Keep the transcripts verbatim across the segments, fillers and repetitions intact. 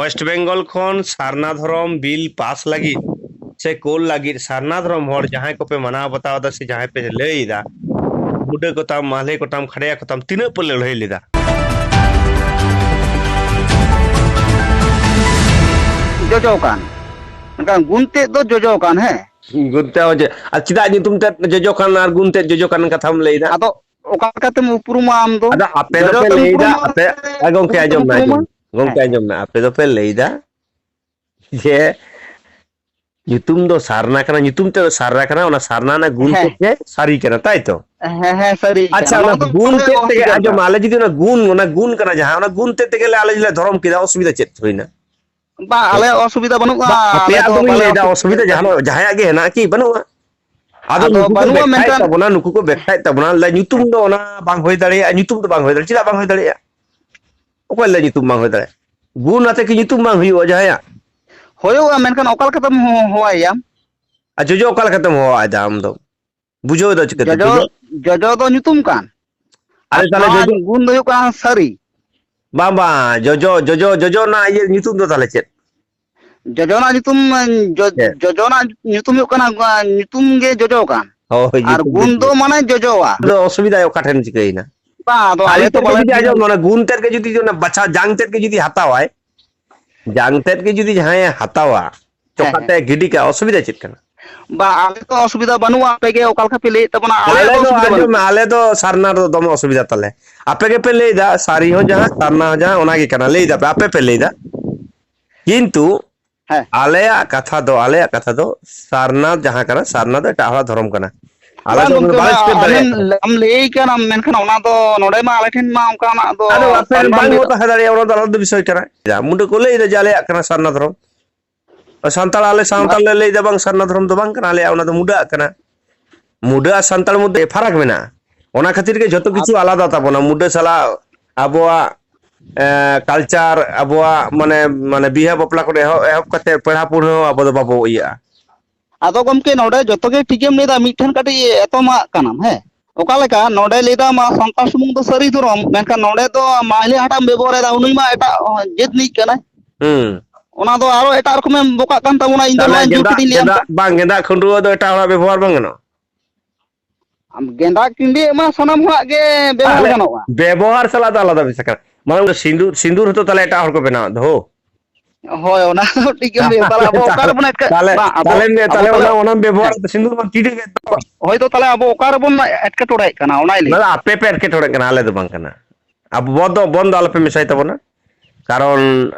West Bengal ᱠᱷᱚᱱ ᱥᱟᱨᱱᱟ ᱫᱷᱚᱨᱚᱢ bill pass ᱞᱟᱹᱜᱤᱫ ᱥᱮ ᱠᱳᱞ ᱞᱟᱹᱜᱤᱫ ᱥᱟᱨᱱᱟ ᱫᱷᱚᱨᱚᱢ ᱦᱚᱲ ᱡᱟᱦᱟᱸᱭ ᱠᱚᱯᱮ ᱢᱟᱱᱟᱣ ᱵᱟᱛᱟᱣ ᱮᱫᱟ ᱥᱮ ᱡᱟᱦᱟᱸᱭ ᱯᱮ ᱞᱟᱹᱭ ᱮᱫᱟ, ᱵᱩᱰᱟᱹ ᱠᱚᱛᱟᱢ, ᱢᱟᱦᱞᱮ ᱠᱚᱛᱟᱢ, ᱠᱷᱟᱲᱭᱟ ᱠᱚᱛᱟᱢ, ᱛᱤᱱᱟᱹᱜ ᱯᱮ ᱞᱟᱹᱲᱦᱟᱹᱭ ᱞᱮᱫᱟ? ᱡᱚᱡᱚ ᱠᱟᱱ, ᱢᱮᱱᱠᱷᱟᱱ ᱜᱩᱱ ᱛᱮᱫ ᱫᱚ ᱡᱚᱡᱚ ᱠᱟᱱ᱾ ᱦᱮᱸ, ᱜᱩᱱ ᱛᱮᱫ ᱦᱚᱸ ᱡᱚ-, ᱟᱨ ᱪᱮᱫᱟᱜ ᱧᱩᱛᱩᱢ ᱛᱮᱫ ᱡᱚᱡᱚ ᱠᱟᱱ ᱟᱨ ᱜᱩᱱ ᱛᱮᱫ ᱡᱚᱡᱚ ᱠᱟᱱ ᱠᱟᱛᱷᱟᱢ ᱞᱟᱹᱭ ᱮᱫᱟ? ᱟᱫᱚ ᱚᱠᱟ ᱞᱮᱠᱟᱛᱮᱢ ᱩᱯᱨᱩᱢᱟ ᱟᱢ ᱫᱚ? ᱟᱫᱚ ᱟᱯᱮ ᱡᱚᱡᱚ ᱫᱚᱯᱮ ᱛᱮᱢ ᱞᱟᱹᱭ ᱮᱫᱟ, ᱩᱯᱨᱩᱢᱟ, ᱟᱯᱮ, ᱮ, ᱜᱚᱝᱠᱮ, ᱩᱯᱨᱩᱢ ᱟᱸᱡᱚᱢ ᱛᱮᱢ ᱢᱮ, ᱩᱯᱨᱩᱢᱟ᱾ ᱟᱸᱡᱚᱢ ᱢᱮ᱾ ᱜᱚᱝᱠᱮ, ᱦᱮᱸ᱾ ᱟᱸᱡᱚᱢ ᱢᱮ, ᱟᱯᱮ ᱫᱚᱯᱮ ᱞᱟᱹᱭ ᱮᱫᱟ ᱡᱮ ᱧᱩᱛᱩᱢ ᱫᱚ ᱥᱟᱨᱱᱟ ᱠᱟᱱᱟ, ᱧᱩᱛᱩᱢ ᱛᱮᱫ ᱫᱚ ᱥᱟᱨᱱᱟ ᱠᱟᱱᱟ, ᱚᱱᱟ ᱥᱟᱨᱱᱟ ᱨᱮᱱᱟᱜ ᱜᱩᱱ ᱛᱮᱫ ᱦᱮᱸ, ᱜᱮ ᱥᱟᱹᱨᱤ ᱠᱟᱱᱟ, ᱛᱟᱭ ᱛᱚ? ᱦᱮᱸ, ᱦᱮᱸ, ᱥᱟᱹᱨᱤ ᱠᱟᱱᱟ᱾ ᱟᱪᱪᱷᱟ, ᱚᱱᱟ ᱱᱚᱣᱟ ᱫᱚ ᱜᱩᱱ ᱵᱟᱲᱟᱭ ᱛᱮᱫ ᱛᱮᱜᱮ, ᱚᱥᱤᱠᱟᱨ ᱟᱸᱡᱚᱢ ᱢᱮ, ᱠᱟᱱᱟ᱾ ᱟᱞᱮ ᱡᱩᱫᱤ ᱚᱱᱟ ᱜᱩᱱ, ᱚᱱᱟ ᱜᱩᱱ ᱠᱟᱱᱟ ᱡᱟᱦᱟᱸ, ᱚᱱᱟ ᱜᱩᱱ ᱛᱮᱫ ᱛᱮᱜᱮ ᱞᱮ ᱟᱞᱮ ᱡᱩᱫᱤ ᱞᱮ ᱫᱷᱚᱨᱚᱢ ᱠᱮᱫᱟ, ᱚᱥᱩᱵᱤᱫᱷᱟ ᱪᱮᱫ ᱦᱩᱭᱱᱟ? ᱵᱟ, ᱟᱞᱮᱭᱟᱜ ᱚᱥᱩᱵᱤᱫᱷᱟ ᱵᱟᱹᱱᱩᱜᱼᱟ, ᱵᱟ, ᱟᱞᱮ ᱟᱯᱮᱭᱟᱜ ᱫᱚ ᱫᱚ ᱵᱟᱹᱧ ᱵᱟᱞᱮ ᱞᱟᱹᱭᱫᱟ, ᱚᱥᱩᱵᱤᱫᱷᱟ ᱚᱥᱩᱵᱤᱫᱷᱟ ᱡᱟᱦᱟᱱᱟᱜ, ᱡᱟᱦᱟᱸᱭᱟᱜ ᱜᱮ ᱦᱮᱱᱟᱜ ᱠᱤ ᱵᱟᱹᱱᱩᱜᱼᱟ? ᱟᱫᱚ ᱟᱫᱚ ᱱᱩᱠᱩ ᱠᱚ ᱵᱟᱹᱱᱩᱜᱼᱟ, ᱵᱮᱠᱠᱷᱟᱭᱮᱫ ᱢᱮᱱᱠᱷᱟᱱ ᱛᱟᱵᱚᱱᱟ, ᱱᱩᱠᱩ ᱠᱚ ᱵᱮᱠᱠᱷᱟᱭᱮᱫ ᱛᱟᱵᱚᱱᱟ, ᱞᱟᱹᱭ ᱧᱩᱛᱩᱢ ᱫᱚ ᱚᱱᱟ ᱵᱟᱝ ᱦᱩᱭ ᱫᱟᱲᱮᱭᱟᱜᱼᱟ, ᱧᱩᱛᱩᱢ ᱫᱚ ᱵᱟᱝ ᱦᱩᱭ ᱫᱟᱲᱮᱭᱟᱜᱼᱟ᱾ ᱪᱮᱫᱟᱜ ᱵᱟᱝ ᱦᱩᱭ ᱫᱟᱲᱮᱭᱟᱜᱼᱟ? ᱚᱠᱚᱭ ᱞᱟᱹᱭ ᱧᱩᱛᱩᱢ ᱵᱟᱝ ᱦᱩᱭ ᱫᱟᱲᱮᱭᱟᱜᱼᱟ? ᱜᱩᱱ ᱟᱛᱮ ᱠᱤ ᱧᱩᱛᱩᱢ ᱵᱟᱝ ᱦᱩᱭᱩᱜᱼᱟ ᱡᱟᱦᱟᱸᱭᱟᱜ? ᱦᱩᱭᱩᱜᱼᱟ, ᱢᱮᱱᱠᱷᱟᱱ ᱚᱠᱟ ᱞᱮᱠᱟᱛᱮᱢ ᱦᱚ-, ᱦᱚᱦᱚᱣᱟᱭᱟ? ᱟᱨ ᱡᱚᱡᱚ ᱚᱠᱟ ᱞᱮᱠᱟᱛᱮᱢ ᱦᱚᱦᱚᱣᱟᱭ ᱫᱟ ᱟᱢ ᱫᱚ? ᱵᱩᱡᱷᱟᱹᱣ ᱫᱟ ᱪᱤᱠᱟᱹᱛᱮ ᱡᱚᱡᱚ, ᱡᱚᱡᱚ? ᱡᱚᱡᱚ ᱫᱚ ᱧᱩᱛᱩᱢ ᱠᱟᱱ᱾ ᱟᱨ ᱟᱨᱮ ᱛᱟᱦᱞᱮ ᱱᱚᱣᱟ ᱡᱚᱡᱚ, ᱜᱩᱱ ᱫᱚ ᱦᱩᱭᱩᱜ ᱠᱟᱱ ᱥᱟᱹᱨᱤ᱾ ᱵᱟᱝ, ᱵᱟᱝ, ᱡᱚᱡᱚ, ᱡᱚᱡᱚ, ᱡᱚᱡᱚ ᱨᱮᱱᱟᱜ ᱤᱭᱟᱹ ᱧᱩᱛᱩᱢ ᱫᱚ ᱛᱟᱦᱞᱮ ᱪᱮᱫ? ᱡᱚᱡᱚ ᱨᱮᱱᱟᱜ ᱧᱩᱛᱩᱢ, ᱡᱚ-, ᱪᱮᱫ? ᱡᱚᱡᱚ ᱨᱮᱱᱟᱜ ᱧᱩᱛᱩᱢ ᱦᱩᱭᱩᱜ ᱠᱟᱱᱟ, ᱧᱩᱛᱩᱢ ᱜᱮ ᱡᱚᱡᱚ ᱠᱟᱱ᱾ ᱦᱳᱭ, ᱟᱨ ᱧᱩᱛᱩᱢ ᱜᱮ ᱜᱩᱱ ᱫᱚ ᱡᱩᱫᱤ᱾ ᱢᱟᱱᱮ ᱡᱚᱡᱚᱣᱟ᱾ ᱟᱫᱚ ᱚᱥᱩᱵᱤᱫᱷᱟ ᱚᱠᱟ ᱴᱷᱮᱱ ᱪᱤᱠᱟᱹᱭᱮᱱᱟ? ᱵᱟᱝ, ᱟᱫᱚ ᱥᱟᱹᱨᱤ ᱟᱞᱮ ᱛᱚ ᱛᱮᱫ ᱜᱮ ᱵᱟᱞᱮ ᱡᱩᱫᱤ ᱟᱸᱡᱚᱢ, ᱢᱟᱱᱮ ᱜᱩᱱ ᱛᱮᱫ ᱜᱮ ᱡᱩᱫᱤ ᱚᱱᱟ ᱵᱟᱪᱷᱟ ᱡᱟᱝ ᱛᱮᱫ ᱜᱮ ᱡᱩᱫᱤ ᱦᱟᱛᱟᱣᱟᱭ, ᱡᱟᱝ ᱛᱮᱫ ᱜᱮ ᱡᱩᱫᱤ ᱡᱟᱦᱟᱸᱭᱮ ᱦᱟᱛᱟᱣᱟ, ᱦᱮᱸ, ᱪᱚᱠᱟ ᱦᱮᱸ᱾ ᱛᱮ ᱜᱤᱰᱤ ᱠᱟᱜᱼᱟ, ᱚᱥᱩᱵᱤᱫᱷᱟ ᱪᱮᱫ ᱠᱟᱱᱟ? ᱵᱟ, ᱟᱞᱮ ᱫᱚ ᱚᱥᱩᱵᱤᱫᱷᱟ ᱵᱟᱹᱱᱩᱜᱼᱟ, ᱟᱯᱮ ᱜᱮ ᱚᱠᱟ ᱞᱮᱠᱟ ᱯᱮ ᱞᱟᱹᱭᱮᱫ ᱛᱟᱵᱚᱱᱟ, ᱟᱞᱮᱭᱟᱜ ᱟᱞᱮ ᱫᱚ ᱫᱚ ᱚᱥᱩᱵᱤᱫᱷᱟ ᱟᱸᱡᱚᱢ ᱢᱮ, ᱵᱟᱹᱱᱩᱜᱼᱟ᱾ ᱟᱞᱮ ᱫᱚ ᱥᱟᱨᱱᱟ ᱨᱮᱫᱚ ᱫᱚᱢᱮ ᱚᱥᱩᱵᱤᱫᱷᱟ ᱛᱟᱞᱮ᱾ ᱟᱯᱮ ᱜᱮᱯᱮ ᱞᱟᱹᱭᱫᱟ, ᱥᱟᱹᱨᱤ ᱦᱚᱸ ᱡᱟᱦᱟᱸ, ᱥᱟᱨᱱᱟ ᱦᱚᱸ ᱡᱟᱦᱟᱸ, ᱚᱱᱟ ᱜᱮ ᱠᱟᱱᱟ, ᱞᱟᱹᱭ ᱫᱟᱯᱮ, ᱟᱯᱮ ᱯᱮ ᱞᱟᱹᱭᱫᱟ᱾ ᱠᱤᱱᱛᱩ ᱦᱮᱸ᱾ ᱟᱞᱮᱭᱟᱜ ᱠᱟᱛᱷᱟ ᱫᱚ, ᱟᱞᱮᱭᱟᱜ ᱠᱟᱛᱷᱟ ᱫᱚ ᱥᱟᱨᱱᱟ ᱡᱟᱦᱟᱸ ᱠᱟᱱᱟ, ᱥᱟᱨᱱᱟ ᱫᱚ ᱮᱴᱟᱜ ᱦᱚᱲᱟᱜ ᱫᱷᱚᱨᱚᱢ ᱠᱟᱱᱟ᱾ ᱟᱞᱮ ᱵᱟᱝ ᱫᱚ ᱜᱚᱢᱠᱮ, ᱵᱟᱞᱮ ᱚᱱᱟ ᱥᱤᱠᱟᱹᱨ ᱫᱟᱲᱮᱭᱟᱜ ᱟᱢᱮᱢ, ᱠᱟᱱᱟ᱾ ᱟᱢ ᱞᱟᱹᱭ ᱠᱟᱱᱟᱢ, ᱢᱮᱱᱠᱷᱟᱱ ᱚᱱᱟ ᱫᱚ ᱱᱚᱰᱮ ᱢᱟ ᱟᱞᱮ ᱴᱷᱮᱱ ᱢᱟ ᱚᱱᱠᱟᱱᱟᱜ ᱫᱚ ᱟᱫᱚ ᱟᱯᱮ ᱨᱮᱱ ᱵᱟᱢ ᱵᱟᱝ ᱞᱟᱹᱭ ᱠᱚ ᱫᱟ᱾ ᱛᱟᱦᱮᱸ ᱫᱟᱲᱮᱭᱟᱜᱼᱟ, ᱚᱱᱟ ᱫᱚ ᱟᱞᱟᱫᱟ ᱵᱤᱥᱚᱭ ᱠᱟᱱᱟ᱾ ᱡᱟ, ᱢᱩᱰᱟᱹ ᱠᱚ ᱞᱟᱹᱭ ᱫᱟ ᱡᱮ ᱟᱞᱮᱭᱟᱜ ᱠᱟᱱᱟ ᱥᱟᱨᱱᱟ ᱫᱷᱚᱨᱚᱢ᱾ ᱥᱟᱱᱛᱟᱲ, ᱟᱞᱮ ᱥᱟᱱᱛᱟᱲ ᱞᱮ ᱞᱟᱹᱭ ᱫᱟ ᱵᱟᱝ, ᱥᱟᱨᱱᱟ ᱫᱷᱚᱨᱚᱢ ᱫᱚ ᱵᱟᱝ ᱠᱟᱱᱟ ᱟᱞᱮᱭᱟᱜ, ᱚᱱᱟ ᱫᱚ ᱢᱩᱰᱟᱹ ᱟᱜ ᱠᱟᱱᱟ᱾ ᱢᱩᱰᱟᱹ ᱟᱨ ᱥᱟᱱᱛᱟᱲ ᱢᱚᱫᱽᱫᱷᱮ ᱯᱷᱟᱨᱟᱠ ᱢᱮᱱᱟᱜᱼᱟ᱾ ᱚᱱᱟ ᱠᱷᱟᱹᱛᱤᱨ ᱜᱮ ᱡᱷᱚᱛᱚ ᱠᱤᱪᱷᱩ ᱟᱞᱟᱫᱟ ᱛᱟᱵᱚᱱᱟ᱾ ᱢᱩᱰᱟᱹ ᱥᱟᱞᱟᱜ ᱟᱵᱚᱣᱟᱜ, ᱮ, culture, ᱟᱵᱚᱣᱟᱜ ᱢᱟᱱᱮ, ᱢᱟᱱᱮ ᱵᱤᱦᱟᱹ ᱵᱟᱯᱞᱟ ᱠᱷᱚᱱ ᱮᱦᱚᱵ, ᱮᱦᱚᱵ ᱠᱟᱛᱮ ᱯᱮᱲᱟ ᱯᱩᱲᱦᱟᱹ ᱦᱚᱸ ᱟᱵᱚ ᱫᱚ ᱵᱟᱵᱚ ᱤᱭᱟᱹᱜᱼᱟ᱾ ᱟᱫᱚ ᱜᱚᱢᱠᱮ, ᱱᱚᱰᱮ ᱡᱚᱛᱚ ᱜᱮ ᱴᱷᱤᱠ ᱜᱮᱢ ᱞᱟᱹᱭ ᱫᱟ, ᱢᱤᱫᱴᱷᱮᱱ ᱠᱟᱹᱴᱤᱡ ᱮᱛᱚᱢᱟᱜ ᱠᱟᱱᱟᱢ, ᱦᱮᱸ? ᱚᱠᱟ ᱞᱮᱠᱟ ᱱᱚᱰᱮ ᱞᱟᱹᱭ ᱫᱟᱢ ᱥᱟᱱᱛᱟᱲ ᱥᱩᱢᱩᱝ ᱫᱚ ᱥᱟᱹᱨᱤ ᱫᱷᱚᱨᱚᱢ, ᱢᱮᱱᱠᱷᱟᱱ ᱱᱚᱰᱮ ᱫᱚ ᱢᱟᱦᱞᱮ ᱦᱟᱴᱟᱜ ᱮᱢ ᱵᱮᱵᱚᱦᱟᱨ ᱮᱫᱟ, ᱩᱱᱤ ᱢᱟ ᱮᱴᱟᱜ ᱡᱟᱹᱛ ᱨᱤᱱᱤᱡ ᱠᱟᱱᱟᱭ᱾ ᱦᱩᱸ᱾ ᱚᱱᱟ ᱫᱚ ᱟᱨᱚ ᱮᱴᱟᱜ ᱨᱚᱠᱚᱢᱮᱢ ᱵᱚᱠᱟᱜ ᱠᱟᱱ ᱛᱟᱵᱚᱱᱟ, ᱤᱧ ᱫᱚ ᱛᱟᱦᱞᱮ ᱱᱚᱣᱟᱧ ᱡᱩᱨ ᱜᱮᱸᱫᱟᱜ, ᱠᱟᱛᱮᱧ ᱞᱟᱹᱭᱟᱢ ᱜᱮᱸᱫᱟᱜ, ᱠᱟᱱᱟ᱾ ᱵᱟᱝ, ᱜᱮᱸᱫᱟᱜ ᱠᱷᱩᱸᱰᱩᱣᱟᱹ ᱫᱚ ᱮᱴᱟᱜ ᱦᱚᱲᱟᱜ ᱵᱮᱵᱚᱦᱟᱨ ᱵᱟᱝ ᱜᱟᱱᱚᱜᱼᱟ? ᱟᱢ ᱜᱮᱸᱫᱟᱜ ᱠᱷᱟᱹᱰᱣᱟᱹᱜ ᱢᱟ ᱥᱟᱱᱟᱢ ᱦᱚᱲᱟᱜ ᱜᱮ ᱵᱮᱵᱚᱦᱟᱨ ᱛᱟᱦᱞᱮ ᱜᱟᱱᱚᱜᱼᱟ᱾ ᱵᱮᱵᱚᱦᱟᱨ ᱥᱟᱞᱟᱜ ᱫᱚ ᱟᱞᱟᱫᱟ ᱵᱮᱯᱟᱨ ᱠᱟᱱᱟ᱾ ᱢᱟᱱᱮ ᱚᱱᱟ ᱥᱤᱸᱫᱩᱨ, ᱥᱤᱸᱫᱩᱨ ᱦᱚᱸᱛᱚ ᱛᱟᱦᱞᱮ ᱮᱴᱟᱜ ᱦᱚᱲ ᱠᱚ ᱵᱮᱱᱟᱣᱮᱫ ᱫᱚ, ᱦᱳ᱾ ᱦᱳᱭ, ᱚᱱᱟ ᱫᱚ ᱴᱷᱤᱠ ᱜᱮᱢ ᱞᱟᱹᱭ ᱫᱟ᱾ ᱛᱟᱦᱞᱮ ᱟᱵᱚ ᱚᱠᱟ ᱛᱟᱦᱞᱮ, ᱨᱮᱵᱚᱱ ᱮᱴᱠᱮ-, ᱛᱟᱦᱞᱮ, ᱵᱟᱝ, ᱟᱵᱚ, ᱛᱟᱦᱞᱮ, ᱟᱵᱚ ᱛᱟᱦᱞᱮ ᱛᱟᱦᱞᱮ ᱚᱱᱟ, ᱚᱱᱟᱢ ᱵᱮᱵᱚᱦᱟᱨ ᱦᱮᱸ᱾ ᱮᱫᱟ, ᱥᱤᱸᱫᱩᱨ ᱢᱟ ᱴᱷᱤᱠ ᱜᱮ᱾ ᱦᱳᱭ ᱛᱚ, ᱛᱟᱦᱞᱮ ᱟᱵᱚ ᱚᱠᱟ ᱨᱮᱵᱚᱱ ᱮᱴᱠᱮᱴᱚᱬᱮᱜ ᱠᱟᱱᱟ, ᱚᱱᱟᱭ ᱞᱟᱹᱭ ᱚᱱᱟ ᱫᱚ ᱫᱟ᱾ ᱟᱯᱮ ᱯᱮ ᱮᱴᱠᱮᱴᱚᱬᱮᱜ ᱠᱟᱱᱟ, ᱟᱞᱮ ᱫᱚ ᱵᱟᱝ ᱠᱟᱱᱟ᱾ ᱟᱵᱚ ᱵᱚᱱᱫᱚ, ᱵᱚᱱᱫᱚ ᱟᱞᱚᱯᱮ ᱢᱮᱥᱟᱭ ᱛᱟᱵᱚᱱᱟ᱾ ᱠᱟᱨᱚᱱ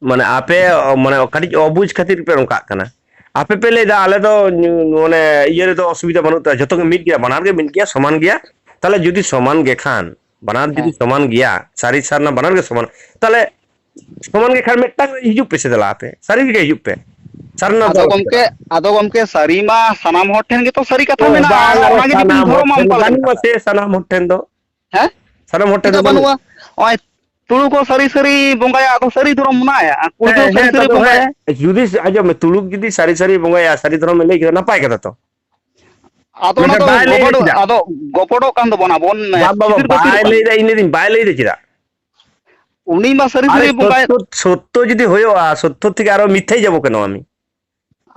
ᱢᱟᱱᱮ ᱟᱯᱮ, ᱢᱟᱱᱮ ᱠᱟᱹᱴᱤᱡ ᱚᱵᱩᱡᱽ ᱠᱷᱟᱹᱛᱤᱨ ᱯᱮ ᱚᱱᱠᱟᱜ ᱠᱟᱱᱟ᱾ ᱟᱯᱮ ᱯᱮ ᱞᱟᱹᱭᱫᱟ ᱟᱞᱮ ᱫᱚ ᱧᱩ-, ᱢᱟᱱᱮ ᱤᱭᱟᱹ ᱨᱮᱫᱚ ᱚᱥᱩᱵᱤᱫᱷᱟ ᱵᱟᱹᱱᱩᱜ ᱛᱟᱞᱮᱭᱟ, ᱡᱷᱚᱛᱚ ᱜᱮ ᱢᱤᱫ ᱜᱮᱭᱟ, ᱵᱟᱱᱟᱨ ᱜᱮ ᱢᱤᱫ ᱜᱮᱭᱟ, ᱥᱚᱢᱟᱱ ᱜᱮᱭᱟ᱾ ᱛᱟᱦᱞᱮ ᱡᱩᱫᱤ ᱥᱚᱢᱟᱱ ᱜᱮ ᱠᱷᱟᱱ, ᱵᱟᱱᱟᱨ ᱡᱩᱫᱤ ᱦᱮᱸ᱾ ᱥᱚᱢᱟᱱ ᱜᱮᱭᱟ, ᱥᱟᱹᱨᱤ ᱥᱟᱨᱱᱟ ᱵᱟᱱᱟᱨ ᱜᱮ ᱥᱚᱢᱟᱱ, ᱛᱟᱦᱞᱮ ᱥᱚᱢᱟᱱ ᱜᱮ ᱠᱷᱟᱱ ᱢᱤᱫᱴᱟᱝ ᱦᱤᱡᱩᱜ ᱯᱮᱥᱮ ᱫᱮᱞᱟ ᱟᱯᱮ, ᱥᱟᱹᱨᱤ ᱜᱮ ᱦᱤᱡᱩᱜ ᱯᱮ᱾ ᱥᱟᱨᱱᱟ ᱟᱫᱚ ᱫᱚ ᱜᱚᱢᱠᱮ, ᱟᱫᱚ ᱜᱚᱢᱠᱮ, ᱥᱟᱹᱨᱤ ᱢᱟ ᱥᱟᱱᱟᱢ ᱦᱚᱲ ᱴᱷᱮᱱ ᱜᱮᱛᱚ ᱥᱟᱹᱨᱤ ᱠᱟᱛᱷᱟ ᱚ, ᱢᱮᱱᱟᱜᱼᱟ, ᱵᱟᱝ, ᱟᱨ ᱟᱨ ᱚᱱᱟ ᱜᱮ ᱡᱩᱫᱤᱢ ᱥᱟᱱᱟᱢ ᱦᱚᱲ ᱫᱷᱚᱨᱚᱢᱟᱢ ᱴᱷᱮᱱ ᱫᱚ ᱯᱟᱞᱚᱱ ᱵᱟᱹᱱᱩᱜ ᱠᱟᱫᱟ᱾ ᱟᱥᱮ, ᱥᱟᱱᱟᱢ ᱦᱚᱲ ᱴᱷᱮᱱ ᱫᱚ᱾ ᱦᱮᱸ? ᱥᱟᱱᱟᱢ ᱦᱚᱲ ᱴᱷᱮᱱ ᱫᱚ ᱪᱮᱫᱟᱜ ᱵᱟᱹᱱᱩᱜᱼᱟ? ᱵᱟᱹᱱᱩᱜᱼᱟ? ᱱᱚᱜᱼᱚᱭ ᱛᱩᱲᱩᱠ ᱦᱚᱸ ᱥᱟᱹᱨᱤ ᱥᱟᱹᱨᱤ ᱵᱚᱸᱜᱟᱭᱟ, ᱟᱫᱚ ᱥᱟᱹᱨᱤ ᱫᱷᱚᱨᱚᱢ ᱢᱮᱱᱟᱭᱟ, ᱟᱨ ᱠᱩᱲᱤ ᱦᱮᱸ, ᱦᱚᱸ ᱥᱟᱹᱨᱤ ᱦᱮᱸ, ᱥᱟᱹᱨᱤ ᱛᱚ ᱵᱚᱸᱜᱟᱭᱟ᱾ ᱦᱮᱸ, ᱡᱩᱫᱤ, ᱟᱸᱡᱚᱢ ᱢᱮ, ᱛᱩᱲᱩᱠ ᱡᱩᱫᱤ ᱥᱟᱹᱨᱤ ᱥᱟᱹᱨᱤ ᱵᱚᱸᱜᱟᱭᱟ, ᱥᱟᱹᱨᱤ ᱫᱷᱚᱨᱚᱢᱮ ᱞᱟᱹᱭ ᱠᱮᱫᱟ, ᱱᱟᱯᱟᱭ ᱠᱟᱛᱷᱟ ᱛᱚ᱾ ᱟᱫᱚ ᱚᱱᱟ ᱢᱮᱱᱠᱷᱟᱱ ᱫᱚ ᱵᱟᱭ ᱞᱟᱹᱭ ᱜᱚᱯᱚᱲᱚ-, ᱪᱮᱫᱟᱜ? ᱟᱫᱚ ᱜᱚᱯᱚᱲᱚᱜ ᱠᱟᱱ ᱫᱚᱵᱚᱱ ᱟᱵᱚᱱ, ᱵᱟᱝ, ᱵᱟᱝ, ᱵᱟᱝ, ᱪᱤᱛᱤᱨ ᱵᱟᱹᱛᱤᱨᱚᱜ ᱵᱟᱭ ᱠᱟᱱ ᱞᱟᱹᱭᱫᱟ, ᱫᱚ᱾ ᱤᱧ ᱞᱟᱹᱭᱫᱟᱹᱧ, ᱵᱟᱭ ᱞᱟᱹᱭᱫᱟ ᱪᱮᱫᱟᱜ? ᱩᱱᱤ ᱢᱟ ᱥᱟᱹᱨᱤ ᱟᱨᱮ ᱥᱟᱹᱨᱤ ᱵᱚᱸᱜᱟᱭ᱾ ᱥᱚᱛᱛᱚ, ᱥᱚᱛᱛᱚ ᱡᱩᱫᱤ ᱦᱩᱭᱩᱜᱼᱟ, ᱥᱚᱛᱛᱚ ᱛᱷᱮᱠᱮ ᱟᱨᱚ ᱢᱤᱛᱷᱭᱟᱹᱭ ᱡᱟᱵᱚ ᱠᱟᱱᱟ ᱟᱢᱤ᱾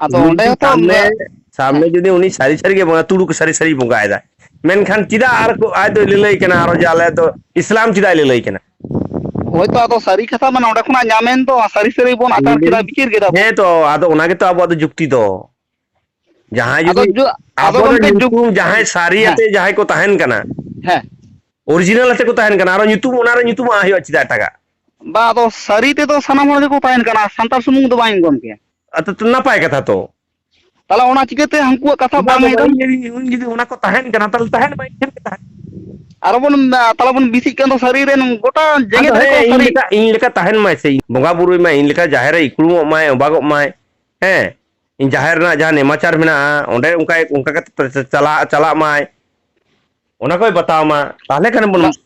ᱟᱫᱚ ᱩᱱᱤ ᱚᱸᱰᱮ ᱡᱩᱫᱤ ᱦᱚᱸᱛᱚ ᱥᱟᱢᱱᱮ, ᱥᱟᱢᱱᱮ ᱦᱮᱸ᱾ ᱡᱩᱫᱤ ᱩᱱᱤ ᱥᱟᱹᱨᱤ ᱥᱟᱹᱨᱤ ᱜᱮ ᱵᱚᱸᱜᱟ, ᱛᱩᱲᱩᱠ ᱥᱟᱹᱨᱤ ᱥᱟᱹᱨᱤ ᱵᱚᱸᱜᱟᱭᱮᱫᱟ, ᱢᱮᱱᱠᱷᱟᱱ ᱪᱮᱫᱟᱜ ᱟᱨ ᱠᱚ, ᱟᱡ ᱫᱚᱭ ᱞᱟᱹᱞᱟᱹᱭ ᱠᱟᱱᱟ ᱟᱨᱚ ᱡᱮ ᱟᱞᱮ ᱫᱚ ᱤᱥᱞᱟᱢ ᱪᱮᱫᱟᱜ ᱮ ᱞᱟᱹᱞᱟᱹᱭ ᱠᱟᱱᱟ? ᱦᱳᱭᱛᱚ ᱟᱫᱚ ᱥᱟᱹᱨᱤ ᱠᱟᱛᱷᱟ ᱢᱟ ᱱᱚᱸᱰᱮ ᱠᱷᱚᱱᱟᱜ ᱧᱟᱢᱮᱱ ᱫᱚ, ᱥᱟᱹᱨᱤ ᱥᱟᱹᱨᱤ ᱵᱚᱱ ᱟᱪᱟᱨ ᱠᱮᱫᱟ, ᱵᱤᱪᱟᱹᱨ ᱠᱮᱫᱟ ᱵᱚᱱ᱾ ᱦᱮᱸ ᱛᱚ, ᱟᱫᱚ ᱚᱱᱟ ᱜᱮᱛᱚ ᱟᱵᱚᱣᱟᱜ ᱫᱚ ᱡᱩᱠᱛᱤ ᱫᱚ᱾ ᱡᱟᱦᱟᱸᱭ ᱟᱫᱚ ᱡᱩᱫᱤ ᱡᱚ-, ᱟᱫᱚ ᱟᱵᱚ ᱫᱚ ᱜᱚᱢᱠᱮ ᱡᱩ-, ᱧᱩᱛᱩᱢ, ᱡᱟᱦᱟᱸᱭ ᱥᱟᱹᱨᱤ ᱦᱮᱸ, ᱟᱛᱮ ᱡᱟᱦᱟᱸᱭ ᱠᱚ ᱛᱟᱦᱮᱱ ᱠᱟᱱᱟ, ᱦᱮᱸ᱾ ᱚᱨᱤᱡᱤᱱᱟᱞ ᱟᱛᱮ ᱠᱚ ᱛᱟᱦᱮᱱ ᱠᱟᱱᱟ, ᱟᱨᱚ ᱧᱩᱛᱩᱢ, ᱚᱱᱟ ᱨᱮ ᱧᱩᱛᱩᱢᱟᱜ ᱦᱩᱭᱩᱜᱼᱟ, ᱪᱮᱫᱟᱜ ᱮᱴᱟᱜᱟᱜ? ᱵᱟ, ᱟᱫᱚ ᱥᱟᱹᱨᱤ ᱛᱮᱫᱚ ᱥᱟᱱᱟᱢ ᱦᱚᱲ ᱜᱮᱠᱚ ᱛᱟᱦᱮᱱ ᱠᱟᱱᱟ, ᱥᱟᱱᱛᱟᱲ ᱥᱩᱢᱩᱝ ᱫᱚ ᱵᱟᱝ ᱜᱚᱢᱠᱮ᱾ ᱟᱫᱚ ᱛᱚ ᱱᱟᱯᱟᱭ ᱠᱟᱛᱷᱟ ᱛᱚ᱾ ᱛᱟᱦᱚᱞᱮ ᱚᱱᱟ ᱪᱤᱠᱟᱹᱛᱮ ᱦᱟᱹᱱᱠᱩᱣᱟᱜ ᱠᱟᱛᱷᱟ ᱵᱟᱝ ᱵᱟᱝ ᱞᱟᱹᱭ ᱵᱟᱵᱟ, ᱫᱟᱢ? ᱤᱧ ᱡᱩᱫᱤ, ᱤᱧ ᱡᱩᱫᱤ ᱚᱱᱟ ᱠᱚ ᱛᱟᱦᱮᱱ ᱠᱟᱱᱟ, ᱛᱟᱦᱚᱞᱮ ᱛᱟᱦᱮᱱ ᱢᱟ ᱤᱧ ᱴᱷᱮᱱ ᱜᱮ ᱛᱟᱦᱮᱱ᱾ ᱟᱨᱚ ᱵᱚᱱ, ᱛᱟᱦᱚᱞᱮ ᱵᱚᱱ ᱵᱤᱥᱤᱜ ᱠᱟᱱ ᱫᱚ ᱥᱟᱹᱨᱤ ᱨᱮᱱ ᱜᱚᱴᱟ ᱟᱫᱚ ᱡᱮᱜᱮᱛ ᱨᱮᱠᱚ ᱦᱮᱸ, ᱤᱧ ᱥᱟᱹᱨᱤ᱾ ᱞᱮᱠᱟ, ᱤᱧ ᱞᱮᱠᱟ ᱛᱟᱦᱮᱱ ᱢᱟᱭ ᱥᱮ, ᱤᱧ ᱵᱚᱸᱜᱟ ᱵᱩᱨᱩᱭ ᱢᱟᱭ, ᱤᱧ ᱞᱮᱠᱟ ᱡᱟᱦᱮᱨ ᱨᱮ ᱤᱠᱲᱩᱢᱚᱜ ᱢᱟᱭ, ᱚᱵᱟᱜᱚᱜ ᱢᱟᱭ, ᱦᱮᱸ, ᱤᱧ ᱡᱟᱦᱮᱨ ᱨᱮᱱᱟᱜ ᱡᱟᱦᱟᱸ ᱱᱮᱢᱟᱪᱟᱨ ᱢᱮᱱᱟᱜᱼᱟ, ᱚᱸᱰᱮ ᱚᱱᱠᱟ, ᱚᱱᱠᱟ ᱠᱟᱛᱮ ᱪᱟᱞᱟᱜ, ᱪᱟᱞᱟᱜ ᱢᱟᱭ, ᱚᱱᱟ ᱠᱚᱭ ᱵᱟᱛᱟᱣ ᱢᱟ, ᱛᱟᱦᱚᱞᱮ ᱠᱷᱟᱱ ᱵᱚᱱ, ᱵᱟ-,